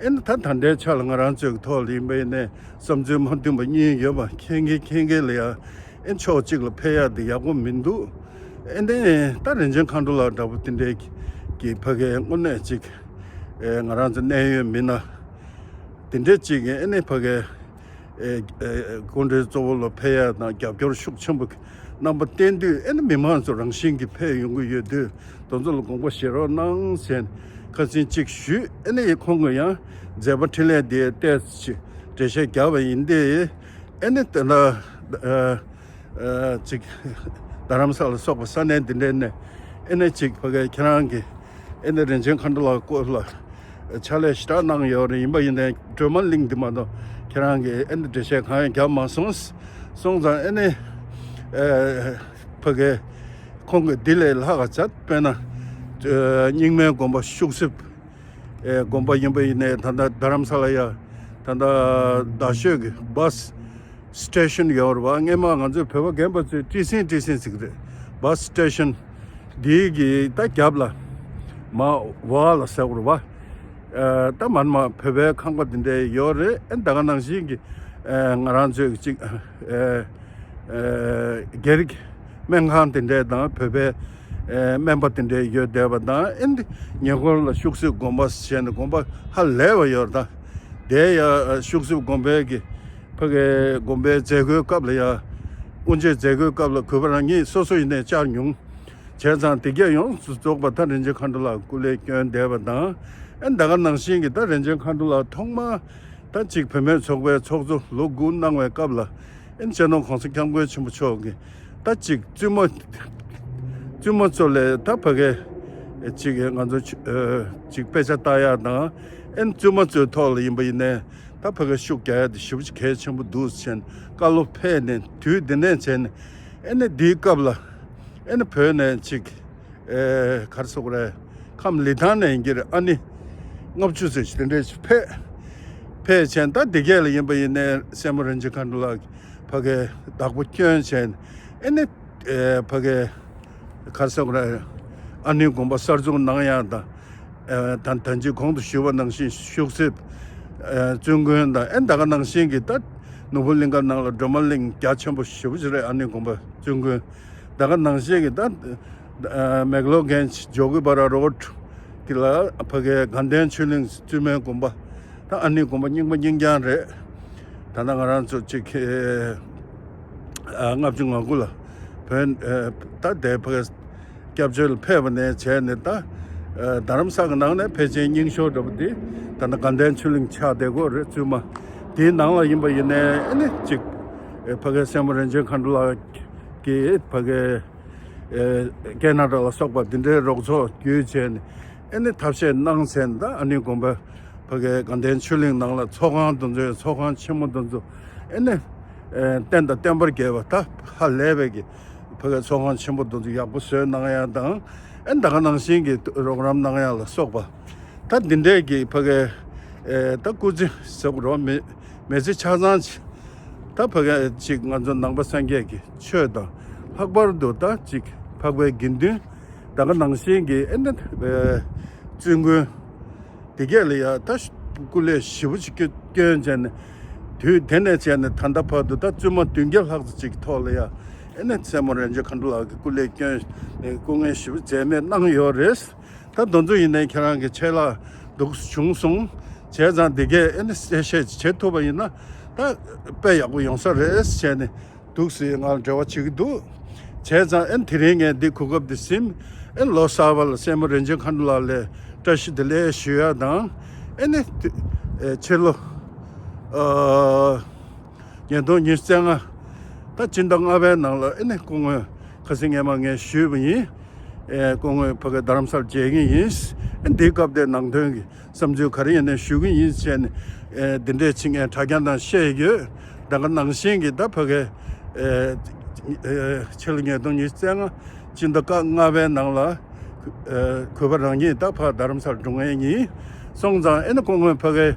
ཨེ་ནི་ད་ད་ལྟའི་ཆ་ལ་ང་རང་ཚོའི་ཐོག་ལ་ཡིན་པ་ཡིན་ནའི་བསམ་ཚུལ་མ་མཐུན་པ་གཉིས་ཡོད་པ། མཁྱེན་གྱི་མཁྱེན་གྱི་ལ་ཡ། ཨེ་ཕྱོགས་གཅིག་ལ་ཕེབས་ཡག་དེ་ཡག་པོ་མི་འདུག་ཨེ་ནས་ད་རིན་ཆེན་མཁའ་འགྲོ་ལགས་འདྲ་པོ་དེ་འདྲའི་གི་ཕ་གའི་དངོས་གནས་ཅིག་ཨེ་ང་རང་ཚོ་གནད་ཡོད་མི་སྣ་དེ་འདྲས་ཅིག་གིས་ཨེ་ནས་ཕ་གའི་ཨེ་ཨེ་སྐུ་མགྲོན་གཙོ་བོ་ལ་ཕེབས་ཡག་དང་རྒྱབ་སྐྱོར་ཤུགས་ཆེན་པོ་གི་རྣམ་པ་བསྟན་དུས། ཨེ་ནས་མི་མང་ཚོ་རང་བཞིན་གྱིས་ཕེབས་ཡོང་གི་ཡོད་དུས། དེ་ཚོ་ལ་དགོངས་པ་བཞེས་རོགས་གནང་ཟེར་ཁ་སང་གཅིག་ཞུས། ཨེ་ནས་ཁོང་གིས་ཡང་མཛད་པ་འཕྲིན་ལས་དེ་ཏོག་ཙམ་འགྲེལ་བཤད་བརྒྱབ་པ་ཡིན་ཏེ། ཨེ་ནས་དེ་ལ་ཨ། ཨ་ཅིག་རྡ་རམ་ས་ལ་སོགས་པ་ས་གནས་འདི་འདྲའི་ནས། ཨེ་ནས་ཅིག་ཕ་གའི་ཁྱེད་རང་གིས་ཨེ་ནས་རིན་ཆེན་མཁའ་འགྲོ་ལགས་སྐོར་ལ་ཕྱག་ལས་ཞེ་དྲག་གནང་ཡོད་རེད། ཡིན་པ་ཡིན་ནའི་སྒྲོལ་མ་གླིང་འདི་མ་གཏོགས་ཁྱེད་རང་གིས་ཨེ་ནས་འགྲེལ་བཤད་གང་ཡང་བརྒྱབ་མ་སོང་། སོང་ཙང་ཨེ་ནས་ཨ་ཕ་གའི་ཁོང་གིས་འདི་ལས་ལྷག་ག་ཚད། དཔེར་ན་ཨ་རྙིང་མའི་དགོན་པ་ཤུག་གསེབ། ཨེ་དགོན་པ་ཡིན་པ་ཡིན་ནའི། ད་ལྟ་རྡ་རམ་ས་ལ་ཡ། ད་ལྟ་རྡ་ཤོད་ཀྱི་བྷ་སི་སི་ཊེ་ཤན་ཡོད་རེད་པ། སྔན་མ་ང་ཚོའི་བོད་པ་རྒན་པ་ཚོས་ཊི་སི་ཊི་སི་ཟེར་གྱི་རེད། བྷ་སི་སི་ཊེ་ཤན་འདིའི་གི་ད་རྒྱབ་ལ་མ་བ་ལ་ཟེར་དགོས་རེད་པ། ཨེ་ད་མར་མར་བོད་པའི་ཁང་པ་འདི་འདྲ་ཡོད་རེད། ཨེ་ད་ག་ནང་བཞིན་གྱི་ཨེ་ང་རང་ཚོའི་གཅིག་ཨེ་ཨེ་སྒེར་གྱི་སྨན་ཁང་དེ་འདྲ་དང་། བོད་པའི་ཨེ་སྨན་པ་དེ་འདྲ་ཡོད་བསྡད་པ་དང་། ཨེ་འདི་ཉེ་འཁོར་ལ་ཤུག་གསེབ་དགོན་པ་ཟེར་ནས་དགོན་པ་ཧ་ལས་པ་ཡོད་རེད། ད་དེ་ཡ་ཤུག་གསེབ་དགོན་པའི་གི་ ཕ་གའི་དགོན་པའི་མཛད་སྒོའི་སྐབས་ལ་ཡ། དབུ་འབྱེད་མཛད་སྒོའི་སྐབས་ལ་གུས་པ་རང་ཉིད་སོ་སོ་ཡིན་ནའི་བཅར་མྱོང་། བྱས་ཙང་དེ་གས་ཡོངས་སུ་རྫོགས་པ་ད་རིན་ཆེན་མཁའ་འགྲོ་ལགས་སྐུ་ལས་བསྐྱོན་བསྡད་པ་དང་། ཨེ་ད་ག་ནང་བཞིན་གྱི་ད་རིན་ཆེན་མཁའ་འགྲོ་ལགས་ཐོག་མ་ད་ཅིག་བུད་མེད་ཚོགས་པའི་ཚོགས་གཙོ་ལོ་དགུ་གནང་བའི་སྐབས་ལ། ཨེ་སྤྱི་ནོར་༸གོང་ས་༸སྐྱབས་མགོན་ཆེན་པོ་མཆོག་གིས་ད་ཅིག་བཙུན་མོ་བཙུན་མོ་ཚོ་ལ་ད་ཕ་གའི་ཅིག་ང་ཚོ་ཅིག་དཔེ་ཆ་ལྟ་ཡག་དང་། ཨེ་བཙུན་མོ་ཚོའི་ཐོག་ལ་ཡིན་པ་ཡིན་ནའི་ད་ཕ་གའི་ཤུགས་རྒྱག་ཡག་དེ་ཞེ་པོ་ཅིག་གལ་ཆེན་པོ་འདུག་ཟེར་ནས་བཀའ་སློབ་ཕེབས་ནས། དུས་དེ་ནས་བྱས་ནས་ཨེ་ནས་འདིའི་སྐབས་ལ་ཨེ་ནས་བོད་ནས་ཅིག་ཨེ་ག་རེ་ཟེར་དགོས་རེད། ཁམས་ལི་ཐང་ནས་ཡིན་གྱི་རེད། ཨ་ནི་ལྔ་བཅུ་ཙམ་ཞིག་དེ་འདྲས་ཕེབས། ཕེབས་བྱས་ནས་ད་འདི་གས་ལ་ཡིན་པ་ཡིན་ནའི་སྲས་མོ་རིན་ཆེན་མཁའ་འགྲོ་ལགས་ཕ་གའི་བདག་པོ་བསྐྱོན་བྱས་ནས། ཨེ་ནས་ཨེ་ཕ་གའི་ག་རེ་ཟེར་དགོས་རེད། ཨ་ནེའི་དགོན་པ་གསར་བཙུགས་གནང་ཡག་དང་། ཨེ་ད་ད་ཅི་གོང་དུ་ཞུས་པ་ནང་བཞིན་ཤོག་སེར་ཨེ་བཙུན་དགོན་དང་། ཨེ་ད་ག་ནང་བཞིན་གྱི་ད་ནོར་བུ་གླིང་ཁ་ནང་ལ་སྒྲོལ་མ་གླིང་རྒྱ་ཆེན་པོ་ཞེ་པོ་ཅིག་རེད། ཨ་ནེའི་དགོན་པ་བཙུན་དགོན། ད་ག་ནང་བཞིན་གྱི་ད་ཨེ་མེག་ལོར་གྷན་ཇི་ཇོ་གི་པ་ར་རོཌ་དེ་ལ་ཕ་གའི་དགའ་ལྡན་ཆོས་གླིང་བཙུན་མའི་དགོན་པ། ད་ཨ་ནེའི་དགོན་པ་རྙིང་པ་རྙིང་རྐྱང་རེད། ད་ལྟ་ང་རང་ཚོ་གཅིག་ཨེ་ཨ་ལྔ་བཅུ་ང་དགུ་ལ་བོད་ཨེ་ད་དེ་ཕ་གའི་སྐྱབས་བཅོལ་ལ་ཕེབས་པ་ནས་བྱས་ནས། ད་ཨེ་རྡ་རམ་ས་གི་ནང་ནས་ཕལ་ཆེར་རྙིང་ཤོས་འདྲ་པོ་དེ་ད་ལྟ་དགའ་ལྡན་ཆོས་གླིང་ཆགས་བསྡད་ཀྱི་ཡོད་རེད། བཙུན་མ་དེའི་ནང་ལ་ཡིན་པ་ཡིན་ནའི་ཨེ་ནི་གཅིག་ཨེ་ཕ་གའི་སྲས་མོ་རིན་ཆེན་མཁའ་འགྲོ་ལགས་ཀྱིས་ཕ་གའི་ཨེ་ཀེ་ན་ཌ་ལ་སོགས་པ་འདི་འདྲའི་རོགས་ཚོགས་བརྒྱུད་བྱས་ནས། ཨེ་ནི་ཐབས་ཤེས་གནང་བྱས་ནས། ད་ཨ་ནེའི་དགོན་པ་ཕ་གའི་དགའ་ལྡན་ཆོས་གླིང་ནང་ལ་ཚོགས་ཁང་དེ་ཚོའི་ཚོགས་ཁང་ཆེན་མོ་དེ་ཚོ་ཨེ་ནི་ཨེ་རྟེན་དང་བརྟེན་པར་བརྒྱབ་པ། ད་ཧ་ལས་པའི་གི་ཕ་གའི་ཚོགས་ཁང་ཆེན་པོ་དེ་ཚོ་ཡག་པོ་བཟོས་གནང་ཡག་དང་། ཨེ་ད་ག་ནང་བཞིན་གྱི་རོགས་རམ་གནང་ཡག་ལ་སོགས་པ། ད་འདི་འདྲའི་གི་ཕ་གའི་ཨེ་ད་སྐུ་ཚེ་ཟེར་དགོས་རེད་བ། མི་མི་ཚེ་ཆ་ཚང་ཅིག་ད་ཕ་གའི་ཅིག་ང་ཚོ་ནང་པ་སངས་རྒྱས་ཀྱི་ཆོས་དང་། ལྷག་པར་དུ་ད་ཅིག་འཕགས་པའི་དགེ་འདུན། ད་ག་ནང་བཞིན་གྱི་ཨེ་ནི་ཨེ་བཙུན་དགོན་དེ་གས་ལ་ཡ་ད་སྐུ་ལས་ཞེ་པོ་ཅིག་བསྐྱོན་བྱས་ནས། དུས་དེ་ནས་བྱས་ནས་ད་ལྟ་བར་དུ་ད་བཙུན་མ་བདུན་བརྒྱ་ལྷག་ཙམ་ཅིག་ཐོག་ལ་ཡ་ཨེ་ནི་སྲས་མོ་རིན་ཆེན་མཁའ་འགྲོ་ལགས་ཀྱིས་སྐུ་ལས་བསྐྱོན་ནས་སྐུ་ངལ་ཞེ་པོ་འཛེམས་མེད་གནང་ཡོད་རེད། ད་དེ་ཚོ་ཡིན་ནའི་ཁྱེད་རང་གི་ཆད་ལྷག་འདུག་བྱུང་སོང་། བྱས་ཙང་དེ་གས་ཨེ་ནི་གསལ་བཤད་བྱེད་ཐུབ་པ་ཡིན་ན་ད་དཔེ་ཡག་པོ་ཡོང་ས་རེད་བྱས་ནས་འདུག་སེ་ང་ལ་འབྲེལ་བ་བྱེད་ཀྱི་འདུག་བྱས་ཙང་ཨེ་ནི་དེ་རིང་ངས་འདི་གོ་སྐབས་འདི་ཟིན། ཨེ་ནི་ལོ་གསར་པ་ལ་སྲས་མོ་རིན་ཆེན་མཁའ་འགྲོ་ལགས་ལ་བཀྲ་ཤིས་བདེ་ལེགས་ཞུ་ཡག་དང་། ཨེ་ནི་ཨེ་ཕྱི་ལོ་ཨ་ཉིས་སྟོང་ཉི་ཤུ་རྩ་ལྔ་ད་སྤྱི་ཟླ་ལྔ་པའི་ནང་ལ་ཨེ་ནི་སྐུ་ངོ་ཁ་སང་སྔོན་མ་ངས་ཞུས་པ་ཡིན། ཨེ་སྐུ་ངོ་ཕ་གི་རྡ་རམ་ས་ལ་མཇལ་གྱི་ཡིན། ཨེ་འདིའི་སྐབས་དེ་ནང་དོན་གྱི་བསམ་ཚུལ་ག་རེ་ཡིན་ནའི་ཞུ་གི་ཡིན་བྱས་ནས། ཨེ་འདི་འདྲས་ཅིག་ངས་གྲྭ་རྒྱུན་དང་བཤད་ཡོད། ད་ག་ནང་བཞིན་གྱི་ད་ཕ་གི་ཨེ་ཨེ་ཕྱི་ལོ་ཉིས་སྟོང་ཉི་ཤུ་རྩ་ལྔ་སྤྱི་ཟླ་ལྔ་པའི་ནང་ལ། ཨེ་གུས་པ་རང་ཉིད་ད་ཕར་རྡ་རམ་ས་ལ་འགྲོ་མཁན་ཡིན། སོང་ཙང་ཨེ་ནི་སྐུ་ངོ་ཕ་གི་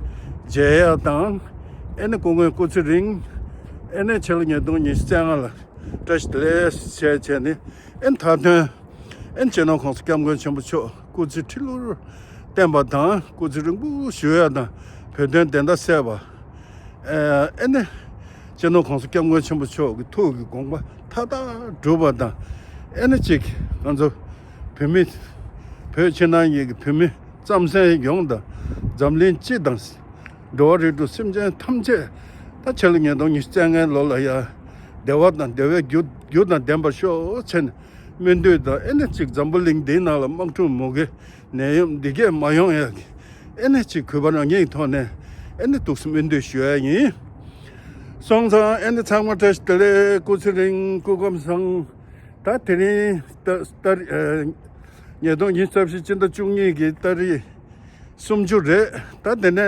མཇལ་ཡག་དང་། ཨེ་ནི་སྐུ་ངོ་སྐུ་ཚེ་རིང་། ཨེ་ནི་ཕྱི་ལོ་ཉིས་སྟོང་ཉི་ཤུ་རྩ་ལྔ་ལ་བཀྲ་ཤིས་བདེ་ལེགས་བྱས་བྱས་ནས། ཨེ་མཐའ་དོན་ཨེ་སྤྱི་ནོར་༸གོང་ས་༸སྐྱབས་མགོན་ཆེན་པོ་མཆོག་སྐུ་ཚེ་ཁྲི་ལོར་བརྟན་པ་དང་། སྐུ་ཚེ་རིང་པོ་བཞུགས་ཡག་དང་། བོད་དོན་བདེན་མཐའ་གསལ་བ། ཨེ་ནི་སྤྱི་ནོར་༸གོང་ས་༸སྐྱབས་མགོན་ཆེན་པོ་མཆོག་གི་ཐུགས་ཀྱི་དགོངས་པ་མཐའ་དག་འགྲུབ་པ་དང་། ཨེ་ནི་གཅིག་ང་ཚོ་བོད་མི་བོད་ཕྱི་ནང་གཉིས་ཀྱི་བོད་མི་རྩམ་ཟན་ཡོངས་དང་། འཛམ་གླིང་སྤྱི་དང་། འགྲོ་བ་རིགས་དྲུག་སེམས་ཅན་ཐམས་ཅད་ད་ཕྱི་ལོ་ཉིས་སྟོང་ཉི་ཤུ་རྩ་ལྔའི་ལོ་ལ་ཡ་བདེ་བ་དང་བདེ་བའི་རྒྱུ་རྒྱུ་དང་ལྡན་པར་ཤོག་ཟེར་ནས་སྨོན་འདུན་དང་། ཨེ་ནི་གཅིག་འཛམ་བུ་གླིང་འདིའི་ནང་ལ་དམག་འཁྲུག་མུ་གེ་ནད་ཡམས་འདི་གས་མ་ཡོང་ཡག་གི་ཨེ་ནི་གཅིག་གུས་པ་རང་ཉིད་ཐོག་ནས་ཨེ་ནི་ཐུགས་སུ་སྨོན་འདུན་ཞུ་ཡག་ཡིན། སོང་ཙང་ཨེ་ནི་ཚང་མ་བཀྲ་ཤིས་བདེ་ལེགས། སྐུ་ཚེ་རིང་། སྐུ་ཁམས་བཟང་། ད་དེ་རིང་ད་ད་ཨེ་ཉིས་སྟོང་ཉི་ཤུ་རྩ་བཞི་སྤྱི་ཟླ་བཅུ་གཉིས་ཀྱི་ཏ་རིག་སུམ་ཅུ་རེད། ད་དེ་ནས་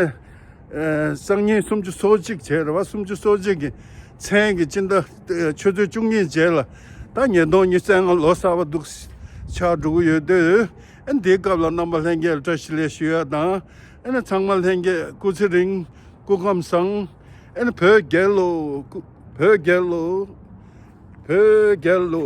ཨེ་སང་ཉིན་སུམ་ཅུ་སོ་གཅིག་བྱས་རེད་བ། སུམ་ཅུ་སོ་གཅིག་གི་མཚན་གྱི་སྤྱི་ཟླ་ཨེ་ཆུ་ཚོད་བཅུ་གཉིས་རྗེས་ལ་ད་ཉིས་སྟོང་ཉི་ཤུ་རྩ་ལྔ་ལོ་གསར་པ་འདུག་ཆགས་འགྲོ་གི་ཡོད་དུས། ཨེ་འདིའི་སྐབས་ལ་རྣམ་པ་ལྷན་རྒྱས་ལ་བཀྲ་ཤིས་བདེ་ལེགས་ཞུ་ཡག་དང་། ཨེ་ནི་ཚང་མ་ལྷན་རྒྱས་སྐུ་ཚེ་རིང་། སྐུ་ཁམས་བཟང་། ཨེ་ནི་བོད་རྒྱལ་ལོ། སྐུ་བོད་རྒྱལ་ལོ། བོད་རྒྱལ་ལོ།